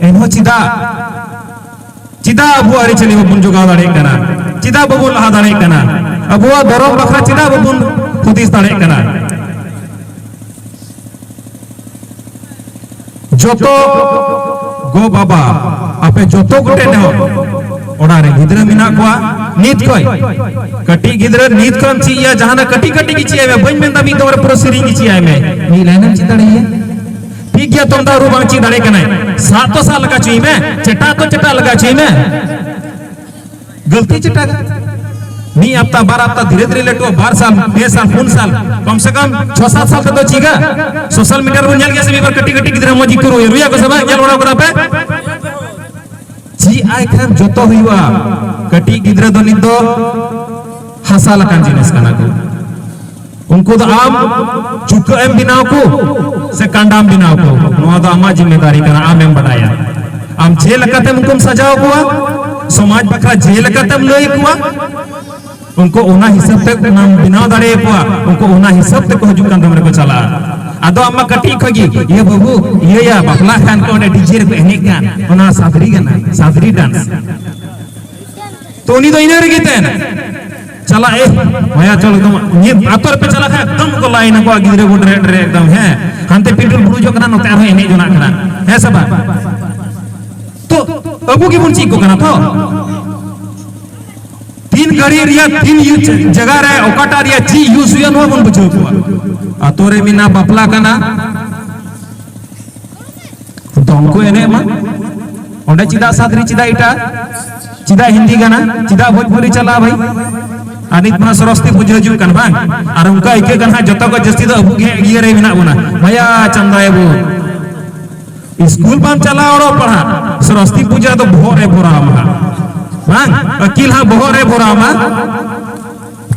ᱮᱱᱦᱚᱸ ᱪᱮᱫᱟᱜ, ᱪᱮᱫᱟᱜ ᱟᱵᱚ ᱟᱹᱨᱤᱪᱟᱹᱞᱤ ᱵᱟᱵᱚᱱ ᱡᱚᱜᱟᱣ ᱫᱟᱲᱮᱭᱟᱜ ᱠᱟᱱᱟ? ᱪᱮᱫᱟᱜ ᱵᱟᱵᱚᱱ ᱞᱟᱦᱟ ᱫᱟᱲᱮᱭᱟᱜ ᱠᱟᱱᱟ? ᱟᱵᱚᱣᱟᱜ ᱫᱷᱚᱨᱚᱢ ᱵᱟᱠᱷᱨᱟ ᱪᱮᱫᱟᱜ ᱵᱟᱵᱚᱱ ᱦᱩᱫᱤᱥ ᱫᱟᱲᱮᱭᱟᱜ ᱠᱟᱱᱟ? ᱡᱚᱛᱚ ᱜᱚ ᱵᱟᱵᱟ, ᱟᱯᱮ ᱡᱚᱛᱚ ᱠᱚᱴᱷᱮᱱ ᱱᱮᱦᱚᱨ, ᱚᱲᱟᱜ ᱨᱮ ᱜᱤᱫᱽᱨᱟᱹ ᱢᱮᱱᱟᱜ ᱠᱚᱣᱟ, ᱱᱤᱛ ᱠᱷᱚᱱ, ᱠᱟᱹᱴᱤᱡ ᱜᱤᱫᱽᱨᱟᱹ ᱱᱤᱛ ᱠᱷᱚᱱ ᱪᱮᱫ ᱮᱭᱟ, ᱡᱟᱦᱟᱱᱟᱜ ᱠᱟᱹᱴᱤᱡ ᱠᱟᱹᱴᱤᱡ ᱜᱮ ᱪᱮᱫ ᱟᱭ ᱢᱮ, ᱵᱟᱹᱧ ᱢᱮᱱᱫᱟ ᱢᱤᱫ ᱫᱚᱢ ᱨᱮ ᱯᱩᱨᱟᱹ ᱥᱮᱨᱮᱧ ᱜᱮ ᱪᱮᱫ ᱟᱭ ᱢᱮ, ᱢᱤᱫ ᱞᱟᱭᱤᱱ ᱮᱢ ᱪᱮᱫ ᱫᱟᱲᱮᱭᱟᱭᱟ᱾ ᱴᱷᱤᱠ ᱜᱮᱭᱟ, ᱛᱩᱢᱫᱟᱜ ᱨᱩ ᱵᱟᱝ ᱪᱮᱫ ᱫᱟᱲᱮ ᱠᱟᱱᱟᱭ, ᱥᱟᱵ ᱛᱚ ᱥᱟᱵ ᱞᱟᱜᱟ ᱦᱚᱪᱚᱭ ᱢᱮ, ᱪᱮᱴᱟᱜ ᱛᱚ ᱪᱮᱴᱟᱜ ᱞᱟᱜᱟ ᱦᱚᱪᱚᱭ ᱢᱮ᱾ ᱜᱟᱹᱞᱛᱤ ᱪᱮᱴᱟᱜᱟ᱾ ᱢᱤᱫ ᱦᱟᱯᱛᱟ, ᱵᱟᱨ ᱦᱟᱯᱛᱟ, ᱫᱷᱤᱨᱮ ᱫᱷᱤᱨᱮ ᱞᱟᱹᱴᱩᱜᱼᱟ, ᱵᱟᱨ ᱥᱟᱞ, ᱯᱮ ᱥᱟᱞ, ᱯᱩᱱ ᱥᱟᱞ, ᱠᱚᱢ ᱥᱮ ᱠᱚᱢ ᱪᱷᱚ ᱥᱟᱛ ᱥᱟᱞ ᱛᱮᱫᱚ ᱪᱮᱫᱟ᱾ ᱥᱳᱥᱟᱞ ᱢᱤᱰᱤᱭᱟ ᱨᱮᱵᱚᱱ ᱧᱮᱞ ᱜᱮᱭᱟ ᱥᱮ, ᱢᱤᱫ ᱵᱟᱨ ᱠᱟᱹᱴᱤᱡ ᱠᱟᱹᱴᱤᱡ ᱜᱤᱫᱽᱨᱟᱹ ᱢᱚᱡᱽ ᱜᱮᱠᱚ ᱨᱩᱭᱟ, ᱨᱩᱭᱟ ᱠᱚ ᱥᱮ ᱵᱟᱝ? ᱧᱮᱞ ᱵᱟᱲᱟ ᱠᱟᱫᱟ ᱯᱮ? ᱪᱮᱫ ᱟᱭ ᱠᱷᱟᱱ ᱡᱚᱛᱚ ᱦᱩᱭᱩᱜᱼᱟ᱾ ᱠᱟᱹᱴᱤᱡ ᱜᱤᱫᱽᱨᱟᱹ ᱫᱚ ᱱᱤᱛ ᱫᱚ ᱦᱟᱥᱟ ᱞᱮᱠᱟᱱ ᱡᱤᱱᱤᱥ ᱠᱟᱱᱟ ᱠᱚ᱾ ᱩᱱᱠᱩ ᱫᱚ ᱟᱢ ᱪᱩᱠᱟᱹᱜ ᱮᱢ ᱵᱮᱱᱟᱣ ᱠᱚ ᱥᱮ ᱠᱟᱸᱰᱟᱢ ᱵᱮᱱᱟᱣ ᱠᱚ, ᱱᱚᱣᱟ ᱫᱚ ᱟᱢᱟᱜ ᱡᱤᱢᱢᱮᱫᱟᱨᱤ ᱠᱟᱱᱟ, ᱟᱢᱮᱢ ᱵᱟᱰᱟᱭᱟ᱾ ᱟᱢ ᱪᱮᱫ ᱞᱮᱠᱟᱛᱮᱢ ᱩᱱᱠᱩᱢ ᱥᱟᱡᱟᱣ ᱠᱚᱣᱟ, ᱥᱚᱢᱟᱡᱽ ᱵᱟᱠᱷᱨᱟ ᱡᱮ ᱞᱮᱠᱟᱛᱮᱢ ᱞᱟᱹᱭ ᱟᱠᱚᱣᱟ, ᱩᱱᱠᱩ ᱚᱱᱟ ᱦᱤᱥᱟᱹᱵ ᱛᱮ ᱚᱱᱟᱢ ᱵᱮᱱᱟᱣ ᱫᱟᱲᱮ ᱟᱠᱚᱣᱟ, ᱩᱱᱠᱩ ᱚᱱᱟ ᱦᱤᱥᱟᱹᱵ ᱛᱮᱠᱚ ᱦᱤᱡᱩᱜ ᱠᱟᱱ ᱛᱟᱢ ᱨᱮᱠᱚ ᱪᱟᱞᱟᱜᱼᱟ᱾ ᱟᱫᱚ ᱟᱢ ᱢᱟ ᱠᱟᱹᱴᱤᱡ ᱠᱷᱚᱡ ᱜᱮ, "ᱤᱭᱟᱹ ᱵᱟᱹᱵᱩ, ᱤᱭᱟᱹᱭᱟ, ᱵᱟᱯᱞᱟᱜ ᱠᱟᱱ ᱠᱚ, ᱚᱸᱰᱮ ᱰᱤᱡᱮ ᱨᱮᱠᱚ ᱮᱱᱮᱡ ᱠᱟᱱ, ᱚᱱᱟ ᱥᱟᱫᱽᱨᱤ ᱠᱟᱱᱟ, ᱥᱟᱫᱽᱨᱤ ᱰᱟᱱᱥ᱾" ᱛᱚ ᱩᱱᱤ ᱫᱚ ᱤᱱᱟᱹ ᱨᱮᱜᱮ ᱛᱟᱦᱮᱱᱟ, ᱪᱟᱞᱟᱜ ᱮ, ᱢᱟᱭᱟ ᱪᱚᱞ ᱮᱠᱫᱚᱢ, ᱱᱤᱭᱟᱹ ᱟᱛᱳ ᱨᱮᱯᱮ ᱪᱟᱞᱟᱜ ᱠᱷᱟᱱ ᱮᱠᱫᱚᱢ ᱠᱚ ᱞᱟᱭᱤᱱ ᱟᱠᱚ, ᱜᱤᱫᱽᱨᱟᱹ ᱠᱚ ᱰᱨᱮ ᱰᱨᱮ ᱮᱠᱫᱚᱢ, ᱦᱮᱸ, ᱦᱟᱱᱛᱮ ᱯᱤᱴᱩᱞ ᱵᱩᱲᱩᱡᱚᱜ ᱠᱟᱱᱟ, ᱱᱚᱛᱮ ᱟᱨᱦᱚᱸ ᱮᱱᱮᱡ ᱡᱚᱱᱟᱜ ᱠᱟᱱᱟ, ᱦᱮᱸ ᱥᱮ ᱵᱟᱝ? ᱛᱚ ᱟᱵᱚ ᱜᱮᱵᱚᱱ ᱪᱮᱫ ᱠᱚ ᱠᱟᱱᱟ ᱛᱚ᱾ ᱛᱤᱱ ᱜᱷᱟᱹᱲᱤ ᱨᱮᱭᱟᱜ ᱛᱤᱱ ᱡᱟᱭᱜᱟ ᱨᱮ ᱚᱠᱟᱴᱟᱜ ᱨᱮᱭᱟᱜ ᱪᱮᱫ ᱤᱭᱩᱡᱽ ᱦᱩᱭᱩᱜᱼᱟ, ᱱᱚᱣᱟ ᱵᱚᱱ ᱵᱩᱡᱷᱟᱹᱣ ᱠᱚᱣᱟ᱾ ᱟᱛᱳ ᱨᱮ ᱢᱮᱱᱟᱜ ᱵᱟᱯᱞᱟ ᱠᱟᱱᱟ, ᱫᱚᱝ ᱠᱚ ᱮᱱᱮᱡ ᱢᱟ, ᱚᱸᱰᱮ ᱪᱮᱫᱟᱜ ᱥᱟᱫᱽᱨᱤ, ᱪᱮᱫᱟᱜ ᱮᱴᱟᱜ, ᱪᱮᱫᱟᱜ ᱦᱤᱱᱫᱤ ᱜᱟᱱᱟ, ᱪᱮᱫᱟᱜ ᱵᱷᱳᱡᱽᱯᱩᱨᱤ ᱪᱟᱞᱟᱜᱼᱟ ᱵᱷᱟᱹᱭ? ᱟᱨ ᱱᱤᱛ ᱢᱟ ᱥᱚᱨᱚᱥᱚᱛᱤ ᱯᱩᱡᱟᱹ ᱦᱤᱡᱩᱜ ᱠᱟᱱ ᱵᱟᱝ? ᱟᱨ ᱚᱱᱠᱟ ᱟᱹᱭᱠᱟᱹᱜ ᱠᱟᱱᱟ ᱦᱟᱸᱜ ᱡᱚᱛᱚ ᱠᱚ ᱡᱟᱹᱥᱛᱤ ᱫᱚ ᱟᱵᱚ ᱜᱮ ᱤᱭᱟᱹ ᱨᱮ ᱢᱮᱱᱟᱜ ᱵᱚᱱᱟ, ᱢᱟᱭᱟ ᱪᱟᱸᱫᱟᱭᱟᱵᱚ᱾ ᱥᱠᱩᱞ ᱵᱟᱢ ᱪᱟᱞᱟᱣ ᱚᱞᱚᱜ ᱯᱟᱲᱦᱟᱜ, ᱥᱚᱨᱚᱥᱚᱛᱤ ᱯᱩᱡᱟᱹ ᱫᱚ ᱵᱚᱦᱚᱜ ᱨᱮ ᱵᱷᱚᱨᱟᱣ ᱟᱢᱟ ᱦᱟᱸᱜ᱾ ᱵᱟᱝ, ᱟᱹᱠᱤᱞ ᱦᱟᱸᱜ ᱵᱚᱦᱚᱜ ᱨᱮ ᱵᱷᱚᱨᱟᱣ ᱟᱢᱟ᱾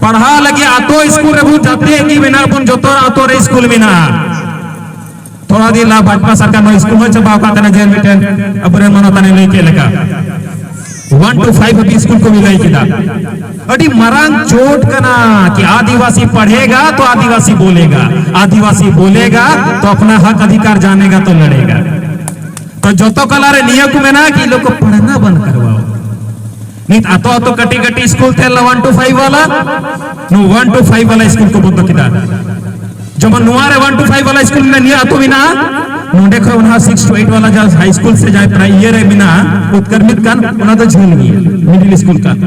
ᱯᱟᱲᱦᱟᱣ ᱞᱟᱹᱜᱤᱫ ᱟᱛᱳ ᱥᱠᱩᱞ ᱨᱮᱵᱚᱱ ᱡᱟᱛᱮ ᱜᱮ ᱢᱮᱱᱟᱜ ᱵᱚᱱ, ᱡᱚᱛᱚ ᱟᱛᱳ ᱨᱮ ᱥᱠᱩᱞ ᱢᱮᱱᱟᱜᱼᱟ᱾ ᱛᱷᱚᱲᱟ ᱫᱤᱱ ᱞᱟᱦᱟ ᱵᱷᱟᱡᱽᱯᱟ ᱥᱚᱨᱠᱟᱨ ᱱᱚᱣᱟ ᱥᱠᱩᱞ ᱦᱚᱸ ᱪᱟᱵᱟ ᱟᱠᱟᱫ ᱛᱟᱦᱮᱱᱟ, ᱡᱮ ᱢᱤᱫᱴᱮᱱ ᱟᱵᱚᱨᱮᱱ ᱢᱟᱱᱚᱛᱟᱱᱤ ᱞᱟᱹᱭ ᱠᱮᱫ ᱞᱮᱠᱟ᱾ ᱚᱣᱟᱱ ᱴᱩ ᱯᱷᱟᱭᱤᱵᱷ ᱦᱟᱹᱵᱤᱡ ᱥᱠᱩᱞ ᱠᱚ ᱵᱤᱞᱟᱹᱭ ᱠᱮᱫᱟ᱾ ᱟᱹᱰᱤ ᱢᱟᱨᱟᱝ ᱪᱳᱴ ᱠᱟᱱᱟ ᱠᱤ ᱟᱹᱫᱤᱵᱟᱹᱥᱤ ᱯᱟᱲᱷᱮᱜᱟ ᱛᱚ ᱟᱹᱫᱤᱵᱟᱹᱥᱤ ᱵᱳᱞᱮᱜᱟ, ᱟᱹᱫᱤᱵᱟᱹᱥᱤ ᱵᱳᱞᱮᱜᱟ ᱛᱚ ᱟᱯᱱᱟ ᱦᱚᱠ ᱚᱫᱷᱤᱠᱟᱨ ᱡᱟᱱᱮᱜᱟ ᱛᱚ ᱞᱟᱲᱮᱜᱟ᱾ ᱛᱚ ᱡᱚᱛᱚ ᱠᱟᱞᱟ ᱨᱮ ᱱᱤᱭᱟᱹ ᱠᱚ ᱢᱮᱱᱟ ᱠᱤ ᱞᱳᱜ ᱠᱚ ᱯᱟᱲᱷᱱᱟ ᱵᱟᱱᱫ ᱠᱟᱨᱣᱟᱣ᱾ ᱱᱤᱛ ᱟᱛᱳ ᱟᱛᱳ ᱠᱟᱹᱴᱤᱡ ᱠᱟᱹᱴᱤᱡ ᱥᱠᱩᱞ ᱛᱟᱦᱮᱸ ᱞᱮᱱᱟ ᱚᱣᱟᱱ ᱴᱩ ᱯᱷᱟᱭᱤᱵᱷ ᱣᱟᱞᱟ, ᱱᱚᱣᱟ ᱚᱣᱟᱱ ᱴᱩ ᱯᱷᱟᱭᱤᱵᱷ ᱣᱟᱞᱟ ᱥᱠᱩᱞ ᱠᱚ ᱵᱚᱱᱫᱚ ᱠᱮᱫᱟ᱾ ᱡᱮᱢᱚᱱ ᱱᱚᱣᱟ ᱨᱮ ᱚᱣᱟᱱ ᱴᱩ ᱯᱷᱟᱭᱤᱵᱷ ᱣᱟᱞᱟ ᱥᱠᱩᱞ ᱢᱮᱱᱟᱜᱼᱟ, ᱱᱤᱭᱟᱹ ᱟᱛᱳ ᱢᱮᱱᱟᱜᱼᱟ, ᱱᱚᱰᱮ ᱠᱷᱚᱱ ᱚᱱᱟ ᱥᱤᱠᱥ ᱴᱩ ᱮᱭᱤᱴ ᱣᱟᱞᱟ ᱡᱟᱦᱟᱸ ᱦᱟᱭ ᱥᱠᱩᱞ ᱥᱮ ᱡᱟᱦᱟᱸ ᱯᱨᱟᱭ ᱤᱭᱟᱹ ᱨᱮ ᱢᱮᱱᱟᱜᱼᱟ, ᱩᱛᱠᱚᱨᱢᱤᱛ ᱠᱟᱱ, ᱚᱱᱟ ᱫᱚ ᱡᱷᱟᱹᱞ ᱜᱮᱭᱟ, ᱢᱤᱰᱤᱞ ᱥᱠᱩᱞ ᱠᱟᱱ᱾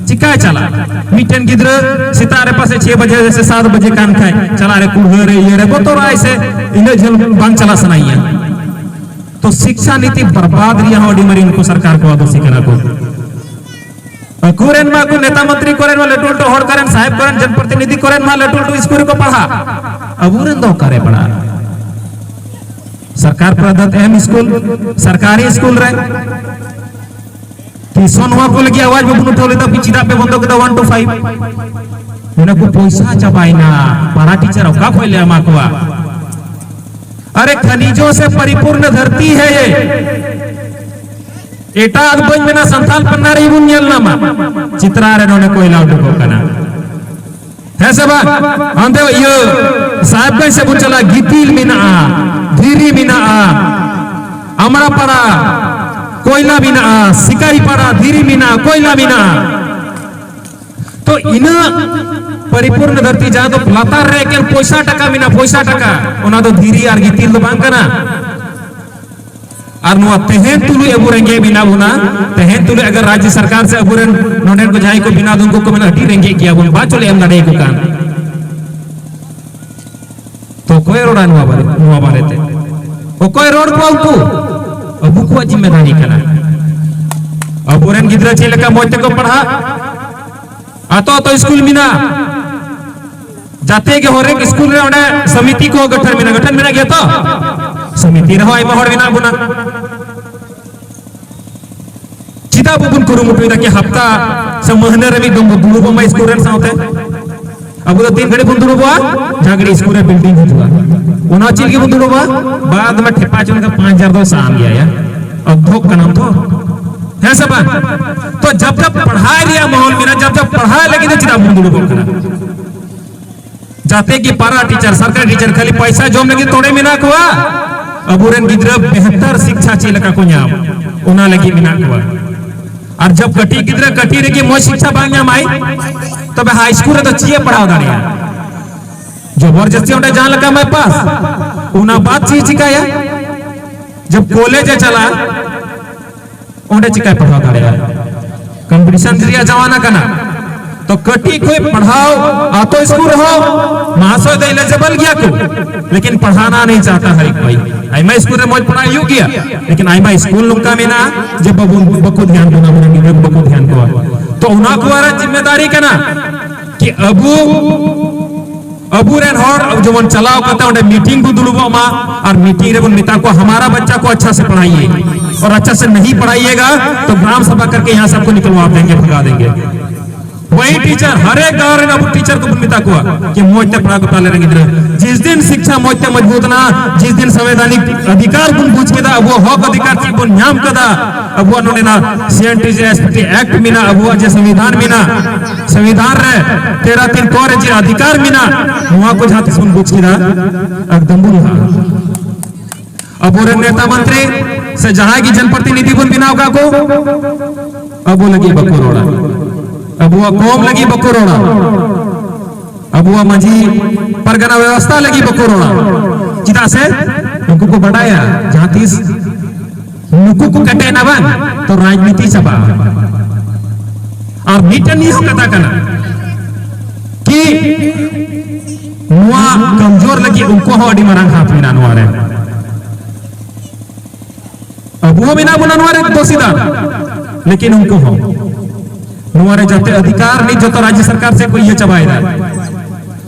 ᱪᱤᱠᱟᱭ ᱪᱟᱞᱟᱜ? ᱢᱤᱫᱴᱮᱱ ᱜᱤᱫᱽᱨᱟᱹ ᱥᱮᱛᱟᱜ ᱨᱮ ᱯᱟᱥᱮ ᱪᱷᱮ ᱵᱟᱡᱮ ᱥᱮ ᱥᱟᱛ ᱵᱟᱡᱮ ᱠᱟᱱ ᱠᱷᱟᱡ, ᱪᱟᱞᱟᱜ ᱨᱮ ᱠᱩᱲᱦᱟᱹ ᱨᱮ ᱤᱭᱟᱹ ᱨᱮ ᱵᱚᱛᱚᱨᱟᱭ ᱥᱮ ᱤᱱᱟᱹᱜ ᱡᱷᱟᱹᱞ ᱵᱟᱝ ᱪᱟᱞᱟᱜ ᱥᱟᱱᱟᱭᱮᱭᱟ᱾ ᱛᱚ ᱥᱤᱠᱥᱟ ᱱᱤᱛᱤ ᱵᱚᱨᱵᱟᱫ ᱨᱮᱭᱟᱜ ᱦᱚᱸ ᱟᱹᱰᱤ ᱢᱟᱨᱟᱝ ᱱᱩᱠᱩ ᱥᱚᱨᱠᱟᱨ ᱠᱚᱣᱟᱜ ᱫᱳᱥᱤ ᱠᱟᱱᱟ ᱠᱚ᱾ ᱟᱠᱚᱨᱮᱱ ᱢᱟ ᱠᱚ ᱱᱮᱛᱟ ᱢᱚᱱᱛᱨᱤ ᱠᱚᱨᱮᱱ ᱢᱟ ᱞᱟᱹᱴᱩ ᱞᱟᱹᱴᱩ ᱦᱚᱲ ᱠᱚᱨᱮᱱ ᱥᱟᱦᱮᱵ ᱠᱚᱨᱮᱱ ᱡᱚᱱᱯᱨᱚᱛᱤᱱᱤᱫᱷᱤ ᱠᱚᱨᱮᱱ ᱢᱟ ᱞᱟᱹᱴᱩ ᱞᱟᱹᱴᱩ ᱥᱠᱩᱞ ᱨᱮᱠᱚ ᱯᱟᱲᱦᱟᱜ, ᱟᱵᱚᱨᱮᱱ ᱫᱚ ᱚᱠᱟᱨᱮ ᱯᱟᱲᱦᱟᱜ? ᱥᱚᱨᱠᱟᱨ ᱯᱨᱚᱫᱚᱛ ᱮᱢ ᱥᱠᱩᱞ, ᱥᱚᱨᱠᱟᱨᱤ ᱥᱠᱩᱞ ᱨᱮ ᱛᱤᱥᱚ ᱱᱚᱣᱟ ᱠᱚ ᱞᱟᱹᱜᱤᱫ ᱟᱣᱟᱡ ᱵᱟᱵᱚᱱ ᱩᱴᱷᱟᱹᱣ ᱞᱮᱫᱟ, ᱪᱮᱫᱟᱜ ᱯᱮ ᱵᱚᱱᱫᱚ ᱠᱮᱫᱟ ᱚᱣᱟᱱ ᱴᱩ ᱯᱷᱟᱭᱤᱵᱷ? ᱢᱮᱱᱟ ᱠᱚ ᱯᱚᱭᱥᱟ ᱪᱟᱵᱟᱭᱮᱱᱟ, ᱯᱟᱨᱟ ᱴᱤᱪᱟᱨ ᱚᱠᱟ ᱠᱷᱚᱱ ᱞᱮ ᱮᱢᱟ ᱠᱚᱣᱟ? अरे खनिजों से परिपूर्ण धरती है ये। ᱮᱴᱟᱜ ᱫᱚ ᱵᱟᱹᱧ ᱢᱮᱱᱟ, ᱥᱟᱱᱛᱟᱞ ᱯᱟᱨᱜᱟᱱᱟ ᱨᱮᱜᱮ ᱵᱚᱱ ᱧᱮᱞ ᱧᱟᱢᱟ, ᱪᱤᱛᱨᱟ ᱨᱮ ᱱᱚᱰᱮ ᱠᱚᱭᱞᱟ ᱩᱰᱩᱠᱚᱜ ᱠᱟᱱᱟ᱾ ᱦᱮᱸ ᱥᱮ ᱵᱟᱝ? ᱦᱟᱱᱛᱮ ᱤᱭᱟᱹ ᱥᱟᱦᱮᱵᱽᱜᱚᱸᱡᱽ ᱥᱮᱫ ᱵᱚᱱ ᱪᱟᱞᱟᱜᱼᱟ, ᱜᱤᱛᱤᱞ ᱢᱮᱱᱟᱜᱼᱟ, ᱫᱷᱤᱨᱤ ᱢᱮᱱᱟᱜᱼᱟ, ᱟᱢᱲᱟᱯᱟᱲᱟ ᱠᱚᱭᱞᱟ ᱢᱮᱱᱟᱜᱼᱟ, ᱥᱤᱠᱟᱨᱤᱯᱟᱲᱟ ᱫᱷᱤᱨᱤ ᱢᱮᱱᱟᱜᱼᱟ, ᱠᱚᱭᱞᱟ ᱢᱮᱱᱟᱜᱼᱟ᱾ ᱛᱚ ᱤᱱᱟᱹ ᱯᱚᱨᱤᱯᱩᱨᱱ ᱫᱷᱟᱹᱨᱛᱤ ᱡᱟᱦᱟᱸ ᱫᱚ ᱞᱟᱛᱟᱨ ᱨᱮ ᱮᱠᱮᱱ ᱯᱚᱭᱥᱟ ᱴᱟᱠᱟ ᱢᱮᱱᱟᱜᱼᱟ, ᱯᱚᱭᱥᱟ ᱴᱟᱠᱟ, ᱚᱱᱟ ᱫᱚ ᱫᱷᱤᱨᱤ ᱟᱨ ᱜᱤᱛᱤᱞ ᱫᱚ ᱵᱟᱝ ᱠᱟᱱᱟ᱾ ᱟᱨ ᱱᱚᱣᱟ ᱛᱮᱦᱮᱧ ᱛᱩᱞᱩᱡ ᱟᱵᱚ ᱨᱮᱸᱜᱮᱡ ᱢᱮᱱᱟᱜ ᱵᱚᱱᱟ, ᱛᱮᱦᱮᱧ ᱛᱩᱞᱩᱡ ᱟᱜᱟᱨ ᱨᱟᱡᱽᱡᱚ ᱥᱚᱨᱠᱟᱨ ᱥᱮ ᱟᱵᱚᱨᱮᱱ ᱱᱚᱰᱮᱱ ᱠᱚ ᱡᱟᱦᱟᱸᱭ ᱠᱚ ᱵᱮᱱᱟᱣ ᱫᱚ ᱩᱱᱠᱩ ᱠᱚ ᱢᱮᱱᱟ ᱟᱹᱰᱤ ᱨᱮᱸᱜᱮᱡ ᱜᱮᱭᱟ ᱵᱚᱱ, ᱵᱟᱝ ᱪᱚᱞᱮ ᱮᱢ ᱫᱟᱲᱮᱭᱟᱠᱚ ᱠᱟᱱ᱾ ᱛᱚ ᱚᱠᱚᱭ ᱨᱚᱲᱟ ᱱᱚᱣᱟ ᱵᱟᱨᱮ, ᱱᱚᱣᱟ ᱵᱟᱨᱮᱛᱮ? ᱚᱠᱚᱭ ᱨᱚᱲ ᱠᱚᱣᱟ ᱩᱱᱠᱩ? ᱟᱵᱚ ᱠᱚᱣᱟᱜ ᱡᱤᱢᱢᱮᱫᱟᱨᱤ ᱠᱟᱱᱟ᱾ ᱟᱵᱚᱨᱮᱱ ᱜᱤᱫᱽᱨᱟᱹ ᱪᱮᱫ ᱞᱮᱠᱟ ᱢᱚᱡᱽ ᱛᱮᱠᱚ ᱯᱟᱲᱦᱟᱜ, ᱟᱛᱳ ᱟᱛᱳ ᱥᱠᱩᱞ ᱢᱮᱱᱟᱜᱼᱟ, ᱡᱟᱛᱮ ᱜᱮ ᱦᱚᱨᱮᱠ ᱥᱠᱩᱞ ᱨᱮ ᱚᱸᱰᱮ ᱥᱚᱢᱤᱛᱤ ᱠᱚ ᱜᱚᱴᱷᱚᱱ ᱢᱮᱱᱟᱜᱼᱟ, ᱜᱚᱴᱷᱚᱱ ᱢᱮᱱᱟᱜ ᱜᱮᱭᱟ ᱛᱚ? ᱥᱚᱢᱤᱛᱤ ᱨᱮᱦᱚᱸ ᱟᱭᱢᱟ ᱦᱚᱲ ᱢᱮᱱᱟᱜ ᱵᱚᱱᱟ᱾ ᱪᱮᱫᱟᱜ ᱵᱟᱵᱚᱱ ᱠᱩᱨᱩᱢᱩᱴᱩᱭᱮᱫᱟ ᱠᱤ ᱦᱟᱯᱛᱟ ᱥᱮ ᱢᱟᱹᱦᱱᱟᱹ ᱨᱮ ᱢᱤᱫ ᱫᱚᱢ ᱵᱚ ᱫᱩᱲᱩᱵᱚᱜ ᱢᱟ ᱥᱠᱩᱞ ᱨᱮᱱ ᱥᱟᱶᱛᱮ? ᱟᱵᱚ ᱫᱚ ᱛᱤᱱ ᱜᱷᱟᱹᱲᱤᱡ ᱵᱚᱱ ᱫᱩᱲᱩᱵᱚᱜᱼᱟ? ᱡᱟᱦᱟᱸ ᱜᱷᱟᱹᱲᱤᱡ ᱥᱠᱩᱞ ᱨᱮ ᱵᱤᱞᱰᱤᱝ ᱦᱤᱡᱩᱜᱼᱟ᱾ ᱚᱱᱟ ᱪᱮᱫ ᱞᱟᱹᱜᱤᱫ ᱵᱚᱱ ᱫᱩᱲᱩᱵᱚᱜᱼᱟ? ᱵᱟᱫ ᱢᱮ ᱴᱷᱮᱯᱟ ᱪᱚᱝ ᱠᱟ ᱯᱟᱸᱪ ᱦᱟᱡᱟᱨ ᱫᱚ ᱥᱟᱦᱟᱣ ᱜᱮᱭᱟ ᱭᱟ᱾ ᱚᱫᱽᱫᱷᱚᱠ ᱠᱟᱱᱟᱢ ᱛᱚ᱾ ᱦᱮᱸ ᱥᱮ ᱵᱟᱝ? ᱛᱚ ᱡᱟᱵ ᱡᱟᱵ ᱯᱟᱲᱦᱟᱣ ᱨᱮᱭᱟᱜ ᱢᱟᱦᱚᱞ ᱢᱮᱱᱟᱜᱼᱟ, ᱡᱟᱵ ᱡᱟᱵ ᱯᱟᱲᱦᱟᱣ ᱞᱟᱹᱜᱤᱫ ᱫᱚ ᱪᱮᱫᱟᱜ ᱵᱚᱱ ᱫᱩᱲᱩᱵᱚᱜ ᱠᱟᱱᱟ? ᱡᱟᱛᱮ ᱠᱤ ᱯᱟᱨᱟ ᱴᱤᱪᱟᱨ, ᱥᱚᱨᱠᱟᱨᱤ ᱴᱤᱪᱟᱨ ᱠᱷᱟᱹᱞᱤ ᱯᱚᱭᱥᱟ ᱡᱚᱢ ᱞᱟᱹᱜᱤᱫ ᱛᱷᱚᱲᱮ ᱢᱮᱱᱟᱜ ᱠᱚᱣᱟ᱾ ᱟᱵᱚᱨᱮᱱ ᱜᱤᱫᱽᱨᱟᱹ ᱵᱮᱦᱛᱟᱨ ᱥᱤᱠᱪᱷᱟ ᱪᱮᱫ ᱞᱮᱠᱟ ᱠᱚ ᱧᱟᱢ, ᱚᱱᱟ ᱞᱟᱹᱜᱤᱫ ᱢᱮᱱᱟᱜ ᱠᱚᱣᱟ᱾ ᱟᱨ ᱡᱟᱵ ᱠᱟᱹᱴᱤᱡ ᱜᱤᱫᱽᱨᱟᱹ ᱠᱟᱹᱴᱤᱡ ᱨᱮᱜᱮ ᱢᱚᱡᱽ ᱥᱤᱠᱪᱷᱟ ᱵᱟᱝ ᱧᱟᱢᱟᱭ, ᱛᱚᱵᱮ ᱦᱟᱭ ᱥᱠᱩᱞ ᱨᱮᱫᱚ ᱪᱮᱫ ᱮ ᱯᱟᱲᱦᱟᱣ ᱫᱟᱲᱮᱭᱟᱜᱼᱟ? ᱡᱚᱵᱚᱨᱡᱚᱥᱛᱤ ᱚᱸᱰᱮ ᱡᱟᱦᱟᱸ ᱞᱮᱠᱟ ᱢᱟᱭ ᱯᱟᱥ, ᱚᱱᱟ ᱵᱟᱫ ᱪᱮᱫ ᱮ ᱪᱤᱠᱟᱭᱟ? ᱡᱟᱵ ᱠᱚᱞᱮᱡᱽ ᱮ ᱪᱟᱞᱟᱜᱼᱟ, ᱚᱸᱰᱮ ᱪᱤᱠᱟᱭ ᱯᱟᱲᱦᱟᱣ ᱫᱟᱲᱮᱭᱟᱜᱼᱟ? ᱠᱚᱢᱯᱤᱴᱤᱥᱚᱱ ᱨᱮᱭᱟᱜ ᱡᱟᱢᱟᱱᱟ ᱠᱟᱱᱟ᱾ ᱛᱚ ᱠᱟᱹᱴᱤᱡ ᱠᱷᱚᱱ ᱯᱟᱲᱦᱟᱣ, ᱟᱛᱳ ᱥᱠᱩᱞ ᱨᱮᱦᱚᱸ ᱢᱟᱦᱟᱥᱚᱭ ᱫᱚ ᱮᱞᱤᱡᱤᱵᱚᱞ ᱜᱮᱭᱟ ᱠᱚ, ᱞᱮᱠᱤᱱ ᱯᱟᱲᱦᱟᱣᱱᱟ ᱱᱤᱭ ᱪᱟᱦᱛᱟ ᱦᱟᱨ ᱮᱠ ᱵᱷᱟᱭ᱾ ᱟᱭᱢᱟ ᱥᱠᱩᱞ ᱨᱮ ᱢᱚᱡᱽ ᱯᱟᱲᱦᱟᱣ ᱦᱩᱭᱩᱜ ᱜᱮᱭᱟ, ᱞᱮᱠᱤᱱ ᱟᱭᱢᱟ ᱥᱠᱩᱞ ᱱᱚᱝᱠᱟ ᱢᱮᱱᱟᱜᱼᱟ ᱡᱮ ᱵᱟᱵᱚᱱ, ᱵᱟᱠᱚ ᱫᱷᱮᱭᱟᱱ ᱵᱚᱱᱟ, ᱟᱵᱚᱨᱮᱱ ᱜᱤᱫᱽᱨᱟᱹ ᱠᱚ ᱵᱟᱠᱚ ᱫᱷᱮᱭᱟᱱ ᱠᱚᱣᱟ᱾ ᱛᱚ ᱚᱱᱟ ᱠᱚ ᱟᱨ ᱡᱤᱢᱢᱮᱫᱟᱨᱤ ᱠᱟᱱᱟ ᱠᱤ ᱟᱵᱚ ᱟᱵᱚᱨᱮᱱ ᱦᱚᱲ ᱡᱮᱢᱚᱱ ᱪᱟᱞᱟᱣ ᱠᱟᱛᱮ ᱚᱸᱰᱮ ᱢᱤᱴᱤᱝ ᱠᱚ ᱫᱩᱲᱩᱵᱚᱜ ᱢᱟ ᱟᱨ ᱢᱤᱴᱤᱝ ᱨᱮᱵᱚᱱ ᱢᱮᱛᱟ ᱠᱚᱣᱟ, "ᱦᱟᱢᱟᱨᱟ ᱵᱟᱪᱪᱟ ᱠᱚ ᱟᱪᱪᱷᱟ ᱥᱮ ᱯᱟᱲᱦᱟᱤᱭᱮ, ᱟᱨ ᱟᱪᱪᱷᱟ ᱥᱮ ᱱᱟᱦᱤ ᱯᱟᱲᱦᱟᱤᱭᱮᱜᱟ ᱛᱚ ᱜᱨᱟᱢ ᱥᱟᱵᱷᱟ ᱠᱟᱨᱠᱮ ᱭᱟᱦᱟᱸ ᱥᱮ ᱟᱯᱠᱚ ᱱᱤᱠᱟᱞᱣᱟ ᱫᱮᱝᱜᱮ, ᱵᱷᱟᱜᱟ ᱫᱮᱝᱜᱮ᱾" वही टीचर, हर एक गांव रे अब टीचर को मिता को कि मोज ते पढ़ा को ताले रे गिदरा। जिस दिन शिक्षा मोज ते मजबूत ना, जिस दिन संवैधानिक अधिकार बन बुझ के दा, अब वो हक अधिकार चीज बन न्याम कदा, अब वो नोने ना सीएनटीसी एसपीटी एक्ट मिना, अब वो जे संविधान मिना, संविधान रे तेरह तीन को रे जे अधिकार मिना, वहां को जहां तिस बन बुझ के दा, एकदम बुरा। अब वो नेता मंत्री से जहां की जनप्रतिनिधि बन बिना का को, अब वो लगी बकुरोड़ा, अब वो कौम लगी बकुरोड़ा, अब वो मझी परगना व्यवस्था लगी बकुरोड़ा। चिदा से उनको को बढ़ाया, जहां तीस नुकु को कटे ना बन, तो राजनीति चबा। और मीटर नहीं हो कथा करना कि नुआ कमजोर लगी उनको हो अड़ी मरंग हाथ में ना नुआ रे। अब वो बिना बुना नुआ रे दोषी दा, लेकिन उनको हो नुआ रे जाते अधिकार नहीं जो तो राज्य सरकार से कोई ये चबाए दा।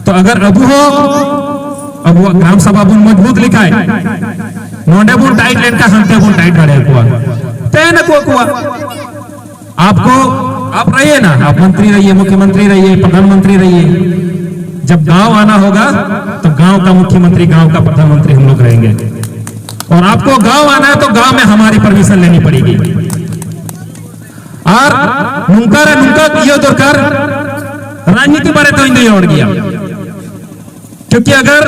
तो अगर अब हो, अब वो ग्राम सभा बुन मजबूत लिखाए, नोडे बुन टाइट लेन का हंते बुन टाइट बढ़े कुआ, तय न कुआ कुआ। आपको, आप रहिए ना, आप मंत्री रहिए, मुख्यमंत्री रहिए, प्रधानमंत्री रहिए, जब गांव आना होगा तो गांव का मुख्यमंत्री, गांव का प्रधानमंत्री हम लोग रहेंगे। और आपको गांव आना है तो गांव में हमारी परमिशन लेनी पड़ेगी। और नुंका रे नुंका ये दरकार राजनीति बारे तो इंदे और गया, क्योंकि अगर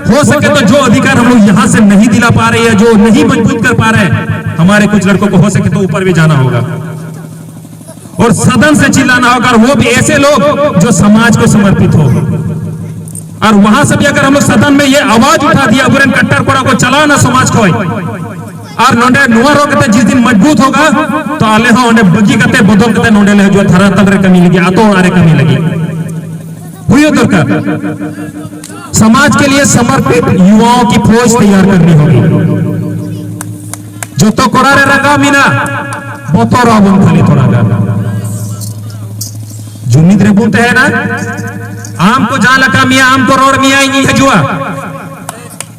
हो सके तो जो अधिकार हम लोग यहाँ से नहीं दिला पा रहे या जो नहीं मजबूत कर पा रहे हैं, हमारे कुछ लड़कों को हो सके तो ऊपर भी जाना होगा और सदन से चिल्लाना होगा, और वो भी ऐसे लोग जो समाज को समर्पित हो। और वहां से भी अगर हम लोग सदन में ये आवाज उठा दिया, बुरेन कट्टर कोड़ा को चलाना समाज को है, और नोंडे नुआ रो कते जिस दिन मजबूत होगा, तो आले हो ओंडे बगी कते बदल कते नोंडे ले जो धरातल रे कमी लगी, आतो आरे कमी लगी। हुई दरकार समाज के लिए समर्पित युवाओं की फौज तैयार करनी होगी। जो तो कोड़ा रे रंगा मीना, बोतो रावण खाली थोड़ा गा। जुमिद रे बुनते है ना, आम को जान लगा मिया, आम को रोड मिया ही नहीं हजुआ।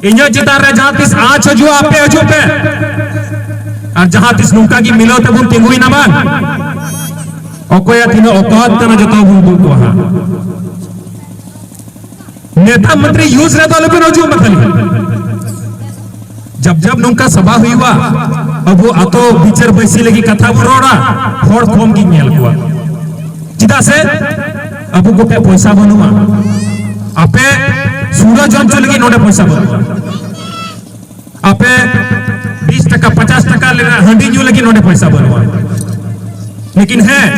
इंजो चितार रे जहां तीस आंच हजुआ, आपे हजू पे। और जहां तीस नुका की मिलो तबुन तिंगुई ना बान। ᱚᱠᱚᱭᱟᱜ ᱛᱤᱱᱟᱹᱜ ᱚᱠᱟᱛ ᱠᱟᱱᱟ, ᱡᱚᱛᱚ ᱵᱚᱱ ᱩᱫᱩᱜ ᱠᱚᱣᱟ ᱦᱟᱸᱜ᱾ ᱱᱮᱛᱟ ᱢᱚᱱᱛᱨᱤ ᱭᱩᱡᱽ ᱨᱮᱫᱚ ᱟᱞᱚᱯᱮ ᱦᱤᱡᱩᱜ ᱢᱟ ᱠᱷᱟᱹᱞᱤ᱾ ᱡᱟᱵ ᱡᱟᱵ ᱱᱚᱝᱠᱟ ᱥᱚᱵᱷᱟ ᱦᱩᱭᱩᱜᱼᱟ, ᱟᱵᱚ ᱟᱛᱳ ᱵᱤᱪᱟᱹᱨ ᱵᱟᱹᱭᱥᱤ ᱞᱟᱹᱜᱤᱫ ᱠᱟᱛᱷᱟ ᱵᱚᱱ ᱨᱚᱲᱟ, ᱦᱚᱲ ᱠᱚᱢ ᱜᱤᱧ ᱧᱮᱞ ᱠᱚᱣᱟ᱾ ᱪᱮᱫᱟᱜ ᱥᱮ ᱟᱵᱚ ᱠᱚᱴᱷᱮᱱ ᱯᱚᱭᱥᱟ ᱵᱟᱹᱱᱩᱜᱼᱟ᱾ ᱟᱯᱮ ᱥᱩᱨᱟ ᱡᱚᱢ ᱦᱚᱪᱚ ᱞᱟᱹᱜᱤᱫ ᱱᱚᱰᱮ ᱯᱚᱭᱥᱟ ᱵᱟᱹᱱᱩᱜᱼᱟ᱾ ᱟᱯᱮ ᱵᱤᱥ ᱴᱟᱠᱟ, ᱯᱚᱧᱪᱟᱥ ᱴᱟᱠᱟ ᱨᱮᱱᱟᱜ ᱦᱟᱺᱰᱤ ᱧᱩ ᱞᱟᱹᱜᱤᱫ ᱱᱚᱰᱮ ᱯᱚᱭᱥᱟ ᱵᱟᱹᱱᱩᱜᱼᱟ᱾ ᱞᱮᱠᱤᱱ ᱦᱮᱸ,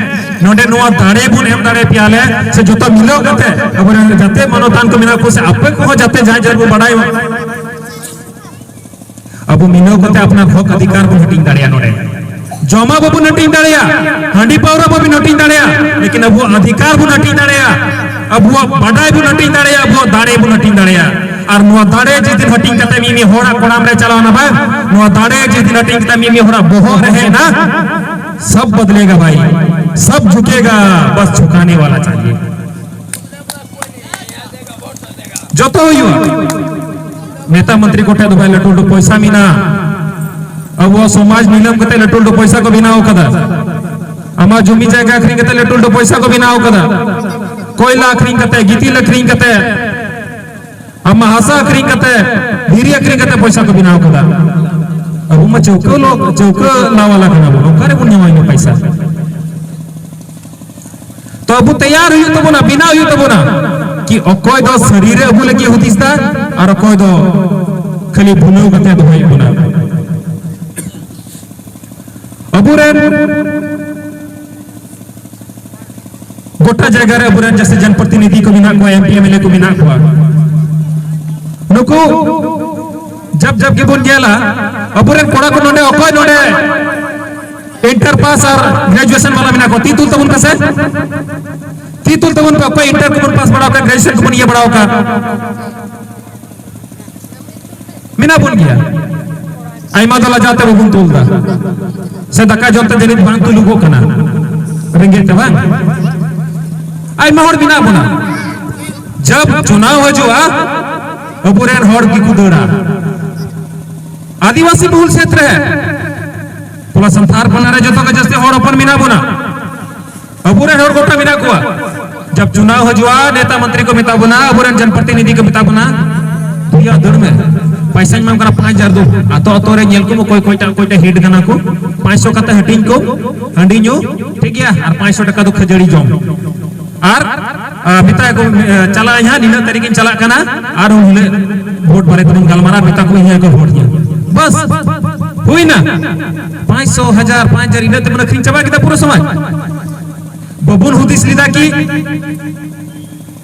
ᱱᱚᱰᱮ ᱱᱚᱣᱟ ᱫᱟᱲᱮ ᱵᱚᱱ ᱮᱢ ᱫᱟᱲᱮ ᱯᱮᱭᱟ ᱞᱮ, ᱥᱮ ᱡᱚᱛᱚ ᱢᱤᱞᱟᱹᱣ ᱠᱟᱛᱮ ᱟᱵᱚᱨᱮᱱ ᱡᱟᱛᱮ ᱢᱟᱱᱚᱛᱟᱱ ᱠᱚ ᱢᱮᱱᱟᱜ ᱠᱚ, ᱥᱮ ᱟᱯᱮ ᱠᱚᱦᱚᱸ ᱡᱟᱛᱮ ᱡᱟᱦᱟᱸᱭ ᱡᱟᱦᱟᱸᱭ ᱵᱚ ᱵᱟᱰᱟᱭ ᱢᱟ, ᱟᱵᱚ ᱢᱤᱞᱟᱹᱣ ᱠᱟᱛᱮ ᱟᱯᱱᱟᱨ ᱦᱚᱠ ᱚᱫᱷᱤᱠᱟᱨ ᱵᱚᱱ ᱦᱟᱹᱴᱤᱧ ᱫᱟᱲᱮᱭᱟᱜᱼᱟ᱾ ᱱᱚᱰᱮ ᱡᱚᱢᱟᱜ ᱵᱟᱵᱚᱱ ᱦᱟᱹᱴᱤᱧ ᱫᱟᱲᱮᱭᱟᱜᱼᱟ, ᱦᱟᱺᱰᱤ ᱯᱟᱹᱣᱨᱟᱹ ᱵᱟᱵᱚᱱ ᱦᱟᱹᱴᱤᱧ ᱫᱟᱲᱮᱭᱟᱜᱼᱟ, ᱞᱮᱠᱤᱱ ᱟᱵᱚᱣᱟᱜ ᱚᱫᱷᱤᱠᱟᱨ ᱵᱚᱱ ᱦᱟᱹᱴᱤᱧ ᱫᱟᱲᱮᱭᱟᱜᱼᱟ, ᱟᱵᱚᱣᱟᱜ ᱵᱟᱰᱟᱭ ᱵᱚᱱ ᱦᱟᱹᱴᱤᱧ ᱫᱟᱲᱮᱭᱟᱜᱼᱟ, ᱟᱵᱚᱣᱟᱜ ᱫᱟᱲᱮ ᱵᱚᱱ ᱦᱟᱹᱴᱤᱧ ᱫᱟᱲᱮᱭᱟᱜᱼᱟ᱾ ᱟᱨ ᱱᱚᱣᱟ ᱫᱟᱲᱮ ᱡᱮ ᱫᱤᱱ ᱦᱟᱹᱴᱤᱧ ᱠᱟᱛᱮ ᱢᱤᱫ ᱢᱤᱫ ᱦᱚᱲᱟᱜ ᱠᱚᱲᱟᱢ ᱨᱮ ᱪᱟᱞᱟᱣ ᱮᱱᱟ ᱵᱟᱝ, ᱱᱚᱣᱟ ᱫᱟᱲᱮ ᱡᱮ ᱫᱤᱱ ᱦᱟᱹᱴᱤᱧ ᱠᱟᱛᱮ ᱢᱤᱫ ᱢᱤᱫ ᱦᱚᱲᱟᱜ ᱵᱚᱦᱚᱜ ᱨᱮ ᱦᱮᱡ ᱮᱱᱟ, ᱥᱟᱵ ᱵᱚᱫᱞᱮᱜᱟ ᱵᱷᱟᱭ, ᱥᱟᱵ ᱡᱷᱩᱠᱮᱜᱟ, ᱵᱟᱥ ᱡᱷᱩᱠᱟᱱᱮ ᱣᱟᱞᱟ ᱪᱟᱦᱤᱭᱮ᱾ ᱡᱚᱛᱚ ᱦᱩᱭᱩᱜᱼᱟ᱾ ᱱᱮᱛᱟ ᱢᱚᱱᱛᱨᱤ ᱠᱚᱴᱷᱮᱱ ᱫᱚ ᱵᱷᱟᱭ ᱞᱟᱹᱴᱩ ᱞᱟᱹᱴᱩ ᱯᱚᱭᱥᱟ ᱢᱮᱱᱟᱜᱼᱟ᱾ ᱟᱵᱚᱣᱟᱜ ᱥᱚᱢᱟᱡᱽ ᱱᱤᱞᱟᱹᱢ ᱠᱟᱛᱮ ᱞᱟᱹᱴᱩ ᱞᱟᱹᱴᱩ ᱯᱚᱭᱥᱟ ᱠᱚ ᱵᱮᱱᱟᱣ ᱠᱟᱫᱟ᱾ ᱟᱢᱟᱜ ᱡᱩᱢᱤ ᱡᱟᱭᱜᱟ ᱟᱹᱠᱷᱨᱤᱧ ᱠᱟᱛᱮ ᱞᱟᱹᱴᱩ ᱞᱟᱹᱴᱩ ᱯᱚᱭᱥᱟ ᱠᱚ ᱵᱮᱱᱟᱣ ᱠᱟᱫᱟ᱾ ᱠᱚᱭᱞᱟ ᱟᱹᱠᱷᱨᱤᱧ ᱠᱟᱛᱮ, ᱜᱤᱛᱤᱞ ᱟᱹᱠᱷᱨᱤᱧ ᱠᱟᱛᱮ, ᱟᱢᱟᱜ ᱦᱟᱥᱟ ᱟᱹᱠᱷᱨᱤᱧ ᱠᱟᱛᱮ, ᱫᱷᱤᱨᱤ ᱟᱹᱠᱷᱨᱤᱧ ᱠᱟᱛᱮ ᱯᱚᱭᱥᱟ ᱠᱚ ᱵᱮᱱᱟᱣ ᱠᱟᱫᱟ᱾ ᱟᱵᱚ ᱢᱟ ᱪᱟᱹᱣᱠᱟᱹ ᱞᱚ-, ᱪᱟᱹᱣᱠᱟᱹ ᱞᱟᱣᱟᱞᱟ ᱠᱟᱱᱟ ᱵᱚᱱ, ᱚᱠᱟᱨᱮ ᱵᱚᱱ ᱧᱟᱢᱟ ᱤᱱᱟᱹ ᱯᱚᱭᱥᱟ? ᱛᱚ ᱟᱵᱚ ᱛᱮᱭᱟᱨ ᱦᱩᱭᱩᱜ ᱛᱟᱵᱚᱱᱟ, ᱵᱮᱱᱟᱣ ᱦᱩᱭᱩᱜ ᱛᱟᱵᱚᱱᱟ ᱠᱤ ᱚᱠᱚᱭ ᱫᱚ ᱥᱟᱹᱨᱤ ᱨᱮ ᱟᱵᱚ ᱞᱟᱹᱜᱤᱫ ᱦᱩᱫᱤᱥ ᱫᱟ ᱟᱨ ᱚᱠᱚᱭ ᱫᱚ ᱠᱷᱟᱹᱞᱤ ᱵᱷᱩᱞᱟᱹᱣ ᱠᱟᱛᱮ ᱫᱚᱦᱚᱭᱮᱫ ᱵᱚᱱᱟ᱾ ᱟᱵᱚᱨᱮᱱ ᱜᱚᱴᱟ ᱡᱟᱭᱜᱟ ᱨᱮ ᱟᱵᱚᱨᱮᱱ ᱡᱮᱥᱮ ᱡᱚᱱᱯᱨᱚᱛᱤᱱᱤᱫᱷᱤ ᱠᱚ ᱢᱮᱱᱟᱜ ᱠᱚᱣᱟ, M P M L A ᱠᱚ ᱢᱮᱱᱟᱜ ᱠᱚᱣᱟ, ᱱᱩᱠᱩ ᱡᱟᱵ ᱡᱟᱵ ᱜᱮᱵᱚᱱ ᱧᱮᱞᱟ, ᱟᱵᱚᱨᱮᱱ ᱠᱚᱲᱟ ᱠᱚ ᱱᱚᱰᱮ, ᱚᱠᱚᱭ ᱱᱚᱰᱮ ᱤᱱᱴᱟᱨ ᱯᱟᱥ ᱟᱨ ᱜᱨᱮᱡᱩᱭᱮᱥᱚᱱ ᱵᱟᱞᱟ ᱢᱮᱱᱟᱜ ᱠᱚᱣᱟ, ᱛᱤ ᱛᱩᱞ ᱛᱟᱵᱚᱱ ᱯᱮᱥᱮ᱾ ᱛᱤ ᱛᱩᱞ ᱛᱟᱵᱚᱱ ᱯᱮ, ᱚᱠᱚᱭ ᱤᱱᱴᱟᱨ ᱠᱚᱵᱚᱱ ᱯᱟᱥ ᱵᱟᱲᱟ ᱟᱠᱟᱫ, ᱜᱨᱮᱡᱩᱭᱮᱥᱚᱱ ᱠᱚᱵᱚᱱ ᱤᱭᱟᱹ ᱵᱟᱲᱟ ᱟᱠᱟᱫ᱾ ᱢᱮᱱᱟᱜ ᱵᱚᱱ ᱜᱮᱭᱟ᱾ ᱟᱭᱢᱟ ᱫᱚ ᱞᱟᱡᱟᱣ ᱛᱮ ᱵᱟᱵᱚᱱ ᱛᱩᱞ ᱮᱫᱟ, ᱥᱮ ᱫᱟᱠᱟ ᱡᱚᱢ ᱛᱮ ᱡᱟᱹᱱᱤᱡ ᱵᱟᱝ ᱛᱩᱞᱩᱜᱚᱜ ᱠᱟᱱᱟ, ᱨᱮᱸᱜᱮᱡ ᱛᱮ ᱵᱟᱝ᱾ ᱟᱭᱢᱟ ᱦᱚᱲ ᱢᱮᱱᱟᱜ ᱵᱚᱱᱟ, ᱡᱟᱵ ᱪᱩᱱᱟᱣ ᱦᱤᱡᱩᱜᱼᱟ, ᱟᱵᱚᱨᱮᱱ ᱦᱚᱲ ᱜᱮᱠᱚ ᱫᱟᱹᱲᱟ᱾ ᱟᱹᱫᱤᱵᱟᱹᱥᱤ ᱵᱚᱦᱩᱞ ᱠᱷᱮᱛᱨᱮ, ᱯᱩᱨᱟᱹ ᱥᱟᱱᱛᱟᱲ ᱯᱟᱱᱟ ᱨᱮ ᱡᱚᱛᱚ ᱠᱷᱚᱱ ᱡᱟᱹᱥᱛᱤ ᱦᱚᱲ ᱦᱚᱯᱚᱱ ᱢᱮᱱᱟᱜ ᱵᱚᱱᱟ᱾ ᱟᱵᱚᱨᱮᱱ ᱦᱚᱲ ᱜᱚᱴᱟ ᱢᱮᱱᱟᱜ ᱠᱚᱣᱟ᱾ ᱡᱟᱵ ᱪᱩᱱᱟᱣ ᱦᱤᱡᱩᱜᱼᱟ, ᱱᱮᱛᱟ ᱢᱚᱱᱛᱨᱤ ᱠᱚ ᱢᱮᱛᱟ ᱵᱚᱱᱟ, ᱟᱵᱚᱨᱮᱱ ᱡᱚᱱᱯᱨᱚᱛᱤᱱᱤᱫᱷᱤ ᱠᱚ ᱢᱮᱛᱟ ᱵᱚᱱᱟ, ᱵᱷᱩᱭᱟ ᱫᱟᱹᱲ ᱢᱮ, ᱯᱟᱭᱥᱟᱧ ᱮᱢᱟᱢ ᱠᱟᱱᱟ ᱯᱟᱸᱪ ᱦᱟᱡᱟᱨ ᱫᱚ᱾ ᱟᱛᱳ ᱟᱛᱳ ᱨᱮ ᱧᱮᱞ ᱠᱚᱢ ᱚᱠᱚᱭ ᱚᱠᱚᱭᱴᱟᱜ ᱚᱠᱚᱭᱴᱟᱜ ᱦᱮᱰ ᱠᱟᱱᱟ ᱠᱚ, ᱯᱟᱸᱪᱥᱚ ᱠᱟᱛᱮ ᱦᱟᱹᱴᱤᱧ ᱠᱚ, ᱦᱟᱺᱰᱤ ᱧᱩ, ᱴᱷᱤᱠ ᱜᱮᱭᱟ, ᱟᱨ ᱯᱟᱸᱪᱥᱚ ᱴᱟᱠᱟ ᱫᱚ ᱠᱷᱟᱹᱡᱟᱹᱲᱤ ᱡᱚᱢ᱾ ᱟᱨ ᱟ, ᱢᱮᱛᱟᱭᱟ ᱠᱚ, ᱮ, ᱪᱟᱞᱟᱜ ᱟᱹᱧ ᱦᱟᱸᱜ, ᱱᱤᱱᱟᱹᱜ ᱛᱟᱹᱨᱤᱠᱷ ᱤᱧ ᱪᱟᱞᱟᱜ ᱠᱟᱱᱟ, ᱟᱨ ᱩᱱ ᱦᱤᱞᱳᱜ ᱵᱷᱳᱴ ᱵᱟᱨᱮ ᱛᱮᱵᱚᱱ ᱜᱟᱞᱢᱟᱨᱟᱣ, ᱢᱮᱛᱟ ᱠᱚ ᱤᱧ ᱦᱟᱸᱜ ᱠᱚ ᱵᱷᱳᱴ ᱤᱧᱟ᱾ ᱵᱟᱥ, ᱦᱩᱭᱱᱟ᱾ ᱯᱟᱸᱪᱥᱚ, ᱦᱟᱡᱟᱨ, ᱯᱟᱸᱪ ᱦᱟᱡᱟᱨ, ᱤᱱᱟᱹᱜ ᱛᱮᱵᱚᱱ ᱟᱹᱠᱷᱨᱤᱧ ᱪᱟᱵᱟ ᱠᱮᱫᱟ ᱯᱩᱨᱟᱹ ᱥᱚᱢᱟᱡᱽ᱾ ᱵᱟᱵᱚᱱ ᱦᱩᱫᱤᱥ ᱞᱮᱫᱟ ᱠᱤ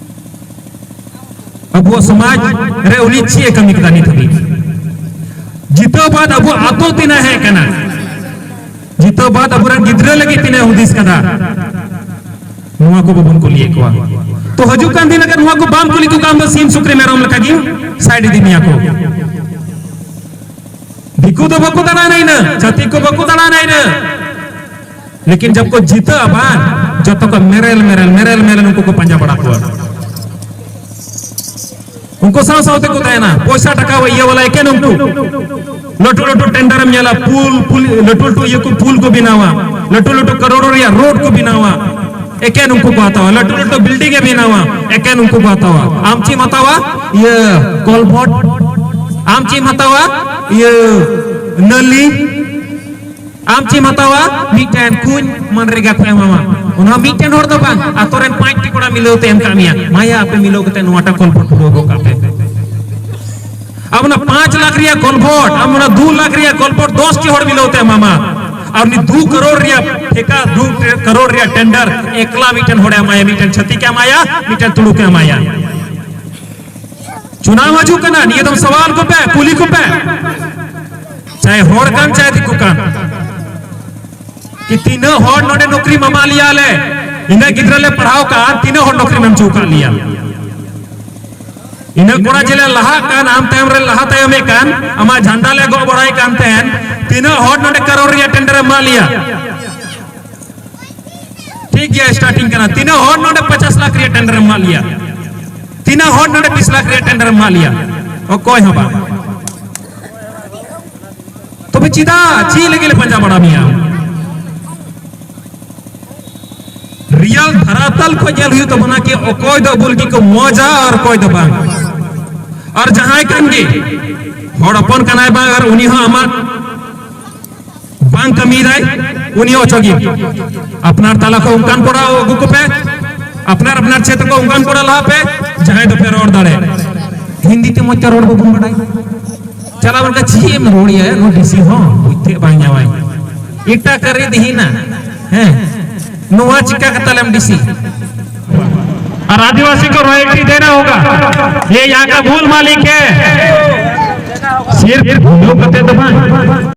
ᱟᱵᱚᱣᱟᱜ ᱥᱚᱢᱟᱡᱽ ᱨᱮ ᱩᱱᱤ ᱪᱮᱫ ᱮ ᱠᱟᱹᱢᱤ ᱠᱮᱫᱟ ᱱᱤᱛ ᱦᱟᱹᱵᱤᱡ? ᱡᱤᱛᱟᱹᱣ ᱵᱟᱫ ᱟᱵᱚ ᱟᱛᱳ ᱛᱤᱱᱟᱹᱜ ᱦᱮᱡ ᱠᱟᱱᱟ, ᱡᱤᱛᱟᱹᱣ ᱵᱟᱫ ᱟᱵᱚᱨᱮᱱ ᱜᱤᱫᱽᱨᱟᱹ ᱞᱟᱹᱜᱤᱫ ᱛᱤᱱᱟᱹᱜ ᱦᱩᱫᱤᱥ ᱠᱟᱫᱟ, ᱱᱚᱣᱟ ᱠᱚ ᱵᱟᱵᱚᱱ ᱠᱩᱞᱤᱭᱮᱫ ᱠᱚᱣᱟ᱾ ᱛᱚ ᱦᱤᱡᱩᱜ ᱠᱟᱱ ᱫᱤᱱ ᱟᱜᱟᱨ ᱱᱚᱣᱟ ᱠᱚ ᱵᱟᱢ ᱠᱩᱞᱤ ᱠᱚ ᱠᱷᱟᱱ ᱫᱚ ᱥᱤᱢ ᱥᱩᱠᱨᱤ ᱢᱮᱨᱚᱢ ᱞᱮᱠᱟ ᱜᱮ ᱥᱟᱭᱤᱰ ᱤᱫᱤ ᱢᱮᱭᱟ ᱠᱚ᱾ ᱫᱤᱠᱩ ᱫᱚ ᱵᱟᱠᱚ ᱫᱟᱬᱟᱱᱟ ᱤᱱᱟᱹ, ᱪᱷᱟᱹᱛᱤᱠ ᱠᱚ ᱵᱟᱠᱚ ᱫᱟᱬᱟᱱᱟ ᱤᱱᱟᱹ᱾ ᱞᱮᱠᱤᱱ ᱡᱟᱵ ᱠᱚ ᱡᱤᱛᱟᱹᱜᱼᱟ ᱵᱟᱝ, ᱡᱚᱛᱚ ᱠᱚ ᱢᱮᱨᱮᱞ ᱢᱮᱨᱮᱞ ᱢᱮᱨᱮᱞ ᱢᱮᱨᱮᱞ ᱩᱱᱠᱩ ᱠᱚ ᱯᱟᱸᱡᱟ ᱵᱟᱲᱟ ᱠᱚᱣᱟ᱾ ᱩᱱᱠᱩ ᱥᱟᱶ ᱥᱟᱶ ᱛᱮᱠᱚ ᱛᱟᱦᱮᱱᱟ, ᱯᱚᱭᱥᱟ ᱴᱟᱠᱟ ᱤᱭᱟᱹ ᱵᱟᱞᱟ ᱮᱠᱮᱱ ᱩᱱᱠᱩ᱾ ᱞᱟᱹᱴᱩ ᱞᱟᱹᱴᱩ ᱴᱮᱱᱰᱟᱨ ᱮᱢ ᱧᱮᱞᱟ, ᱯᱩᱞ, ᱯᱩᱞ, ᱞᱟᱹᱴᱩ ᱞᱟᱹᱴᱩ ᱤᱭᱟᱹ ᱠᱚ, ᱯᱩᱞ ᱠᱚ ᱵᱮᱱᱟᱣᱟ, ᱞᱟᱹᱴᱩ ᱞᱟᱹᱴᱩ ᱠᱟᱨᱳᱲ ᱨᱮᱭᱟᱜ ᱨᱳᱰ ᱠᱚ ᱵᱮᱱᱟᱣᱟ, ᱮᱠᱮᱱ ᱩᱱᱠᱩ ᱠᱚ ᱦᱟᱛᱟᱣᱟ᱾ ᱞᱟᱹᱴᱩ ᱞᱟᱹᱴᱩ ᱵᱤᱞᱰᱤᱝ ᱮ ᱵᱮᱱᱟᱣᱟ, ᱮᱠᱮᱱ ᱩᱱᱠᱩ ᱠᱚ ᱦᱟᱛᱟᱣᱟ᱾ ᱟᱢ ᱪᱮᱫ ᱮᱢ ᱦᱟᱛᱟᱣᱟ? ᱤᱭᱟᱹ, ᱠᱚᱞᱵᱷᱚᱴ᱾ ᱟᱢ ᱪᱮᱫ ᱮᱢ ᱦᱟᱛᱟᱣᱟ? ᱤᱭᱟᱹ, ᱱᱟᱹᱞᱤ᱾ ᱟᱢ ᱪᱮᱫ ᱮᱢ ᱦᱟᱛᱟᱣᱟ? ᱢᱤᱫᱴᱮᱱ ᱠᱩᱧ ᱢᱟᱱᱨᱮᱜᱟ ᱠᱚ ᱮᱢᱟᱢᱟ᱾ ᱚᱱᱟ ᱢᱤᱫᱴᱮᱱ ᱦᱚᱲ ᱫᱚ ᱵᱟᱝ, ᱟᱛᱳ ᱨᱮᱱ ᱯᱟᱸᱪ ᱴᱤ ᱠᱚᱲᱟ ᱢᱤᱞᱟᱹᱣ ᱛᱮ ᱮᱢ ᱠᱟᱜ ᱢᱮᱭᱟ᱾ ᱢᱟᱭᱟ, ᱟᱯᱮ ᱢᱤᱞᱟᱹᱣ ᱠᱟᱛᱮ ᱱᱚᱣᱟᱴᱟᱜ ᱠᱚᱞᱵᱷᱚᱴ ᱯᱩᱨᱟᱹᱣ ᱜᱚᱫ ᱠᱟᱜ ᱯᱮ᱾ ᱟᱢ ᱚᱱᱟ ᱯᱟᱸᱪ ᱞᱟᱠᱷ ᱨᱮᱭᱟᱜ ᱠᱚᱞᱵᱷᱚᱴ, ᱟᱢ ᱚᱱᱟ ᱫᱩ ᱞᱟᱠᱷ ᱨᱮᱭᱟᱜ ᱠᱚᱞᱵᱷᱚᱴ ᱫᱚᱥ ᱴᱤ ᱦᱚᱲ ᱢᱤᱞᱟᱹᱣ ᱛᱮ ᱮᱢᱟᱢᱟ᱾ ᱟᱨ ᱩᱱᱤ ᱫᱩ ᱠᱟᱨᱳᱲ ᱨᱮᱭᱟᱜ ᱴᱷᱮᱠᱟ, ᱫᱩ ᱠᱟᱨᱳᱲ ᱨᱮᱭᱟᱜ ᱴᱮᱱᱰᱟᱨ ᱮᱠᱞᱟ ᱢᱤᱫᱴᱮᱱ ᱦᱚᱲᱮ ᱮᱢᱟᱭᱟ, ᱢᱤᱫᱴᱮᱱ ᱪᱷᱟᱹᱛᱤᱠᱮ ᱮᱢᱟᱭᱟ, ᱢᱤᱫᱴᱮᱱ ᱛᱩᱲᱩᱠᱮ ᱮᱢᱟᱭᱟ᱾ ᱪᱩᱱᱟᱣ ᱦᱤᱡᱩᱜ ᱠᱟᱱᱟ, ᱱᱤᱭᱟᱹ ᱫᱚᱢ ᱥᱟᱣᱟᱞ ᱠᱚᱯᱮ, ᱠᱩᱞᱤ ᱠᱚᱯᱮ, ᱪᱟᱦᱮ ᱦᱚᱲ ᱠᱟᱱ ᱪᱟᱦᱮ ᱫᱤᱠᱩ ᱠᱟᱱ, ᱠᱤ ᱛᱤᱱᱟᱹᱜ ᱦᱚᱲ ᱱᱚᱰᱮ ᱱᱚᱠᱨᱤ ᱮᱢᱟ ᱞᱮᱭᱟ ᱞᱮ, ᱤᱱᱟᱹᱜ ᱜᱤᱫᱽᱨᱟᱹ ᱞᱮ ᱯᱟᱲᱦᱟᱣ ᱠᱟᱱ, ᱛᱤᱱᱟᱹᱜ ᱦᱚᱲ ᱱᱚᱠᱨᱤ ᱮᱢ ᱦᱚᱪᱚ ᱟᱠᱟᱫ ᱞᱮᱭᱟ? ᱤᱱᱟᱹᱜ ᱠᱚᱲᱟ ᱡᱮᱞᱮ ᱞᱟᱦᱟᱜ ᱠᱟᱱ, ᱟᱢ ᱛᱟᱭᱚᱢ ᱨᱮ ᱞᱟᱦᱟ ᱛᱟᱭᱚᱢᱮᱫ ᱠᱟᱱ, ᱟᱢᱟᱜ ᱡᱷᱟᱱᱰᱟ ᱞᱮ ᱜᱚᱜ ᱵᱟᱲᱟᱭ ᱠᱟᱱ ᱛᱟᱦᱮᱱ, ᱛᱤᱱᱟᱹᱜ ᱦᱚᱲ ᱱᱚᱰᱮ ᱠᱟᱨᱳᱲ ᱨᱮᱭᱟᱜ ᱴᱮᱱᱰᱟᱨ ᱮᱢ ᱮᱢᱟᱜ ᱞᱮᱭᱟ? ᱴᱷᱤᱠ ᱜᱮᱭᱟ, ᱥᱴᱟᱨᱴᱤᱝ ᱠᱟᱱᱟ᱾ ᱛᱤᱱᱟᱹᱜ ᱦᱚᱲ ᱱᱚᱰᱮ ᱯᱚᱪᱟᱥ ᱞᱟᱠᱷ ᱨᱮᱭᱟᱜ ᱴᱮᱱᱰᱟᱨ ᱮᱢ ᱮᱢᱟᱜ ᱞᱮᱭᱟ? ᱛᱤᱱᱟᱹᱜ ᱦᱚᱲ ᱱᱚᱰᱮ ᱵᱤᱥ ᱞᱟᱠᱷ ᱨᱮᱭᱟᱜ ᱴᱮᱱᱰᱟᱨ ᱮᱢ ᱮᱢᱟᱜ ᱞᱮᱭᱟ? ᱚᱠᱚᱭ ᱦᱚᱸ ᱵᱟᱝ᱾ ᱛᱚᱵᱮ ᱪᱮᱫᱟᱜ, ᱪᱮᱫ ᱞᱟᱹᱜᱤᱫ ᱞᱮ ᱯᱟᱸᱡᱟ ᱵᱟᱲᱟ ᱢᱮᱭᱟ? ᱫᱷᱟᱨᱟᱛᱟᱞ ᱠᱷᱚᱱ ᱧᱮᱞ ᱦᱩᱭᱩᱜ ᱛᱟᱵᱚᱱᱟ ᱠᱤ ᱚᱠᱚᱭ ᱫᱚ ᱟᱵᱚ ᱞᱟᱹᱜᱤᱫ ᱠᱚ ᱢᱚᱡᱟ ᱟᱨ ᱚᱠᱚᱭ ᱫᱚ ᱵᱟᱝ᱾ ᱟᱨ ᱡᱟᱦᱟᱸᱭ ᱠᱟᱱ ᱜᱮ ᱦᱚᱲ ᱦᱚᱯᱚᱱ ᱠᱟᱱᱟᱭ ᱵᱟᱝ, ᱟᱨ ᱩᱱᱤ ᱦᱚᱸ ᱟᱢᱟᱜ ᱵᱟᱝ ᱠᱟᱹᱢᱤᱭᱮᱫᱟᱭ, ᱩᱱᱤ ᱚᱪᱚᱜᱤ᱾ ᱟᱯᱱᱟᱨ ᱛᱟᱞᱟ ᱠᱷᱚᱱ ᱚᱱᱠᱟᱱ ᱠᱚᱲᱟ ᱟᱹᱜᱩ ᱠᱚᱯᱮ, ᱟᱯᱱᱟᱨ ᱟᱯᱱᱟᱨ ᱪᱷᱮᱛᱨᱚ ᱠᱚ ᱚᱱᱠᱟᱱ ᱠᱚᱲᱟ ᱞᱟᱦᱟ ᱯᱮ, ᱡᱟᱦᱟᱸᱭ ᱫᱚᱯᱮ ᱨᱚᱲ ᱫᱟᱲᱮᱭᱟᱜ᱾ ᱦᱤᱱᱫᱤ ᱛᱮ ᱢᱚᱡᱽ ᱛᱮ ᱨᱚᱲ ᱵᱟᱵᱚᱱ ᱵᱟᱰᱟᱭ᱾ ᱪᱟᱞᱟᱣ ᱞᱮᱱᱠᱷᱟᱱ ᱪᱮᱫ ᱮᱢ ᱨᱚᱲ ᱮᱭᱟ, ᱱᱩᱭ ᱰᱤᱥᱤ ᱦᱚᱸ ᱵᱩᱡᱽ ᱛᱮ ᱵᱟᱝ ᱧᱟᱢᱟᱭ, ᱮᱴᱟᱜ ᱠᱟᱹᱨᱤ ᱫᱤᱦᱤᱱᱟ᱾ ᱦᱮᱸ, ᱱᱚᱣᱟ ᱪᱤᱠᱟ ᱠᱟᱛᱟᱞᱮᱢ ᱰᱤᱥᱤ? और आदिवासी को रॉयल्टी देना होगा। ये यहाँ का मूल मालिक है, सिर्फ हम लोग कहते तो भाई।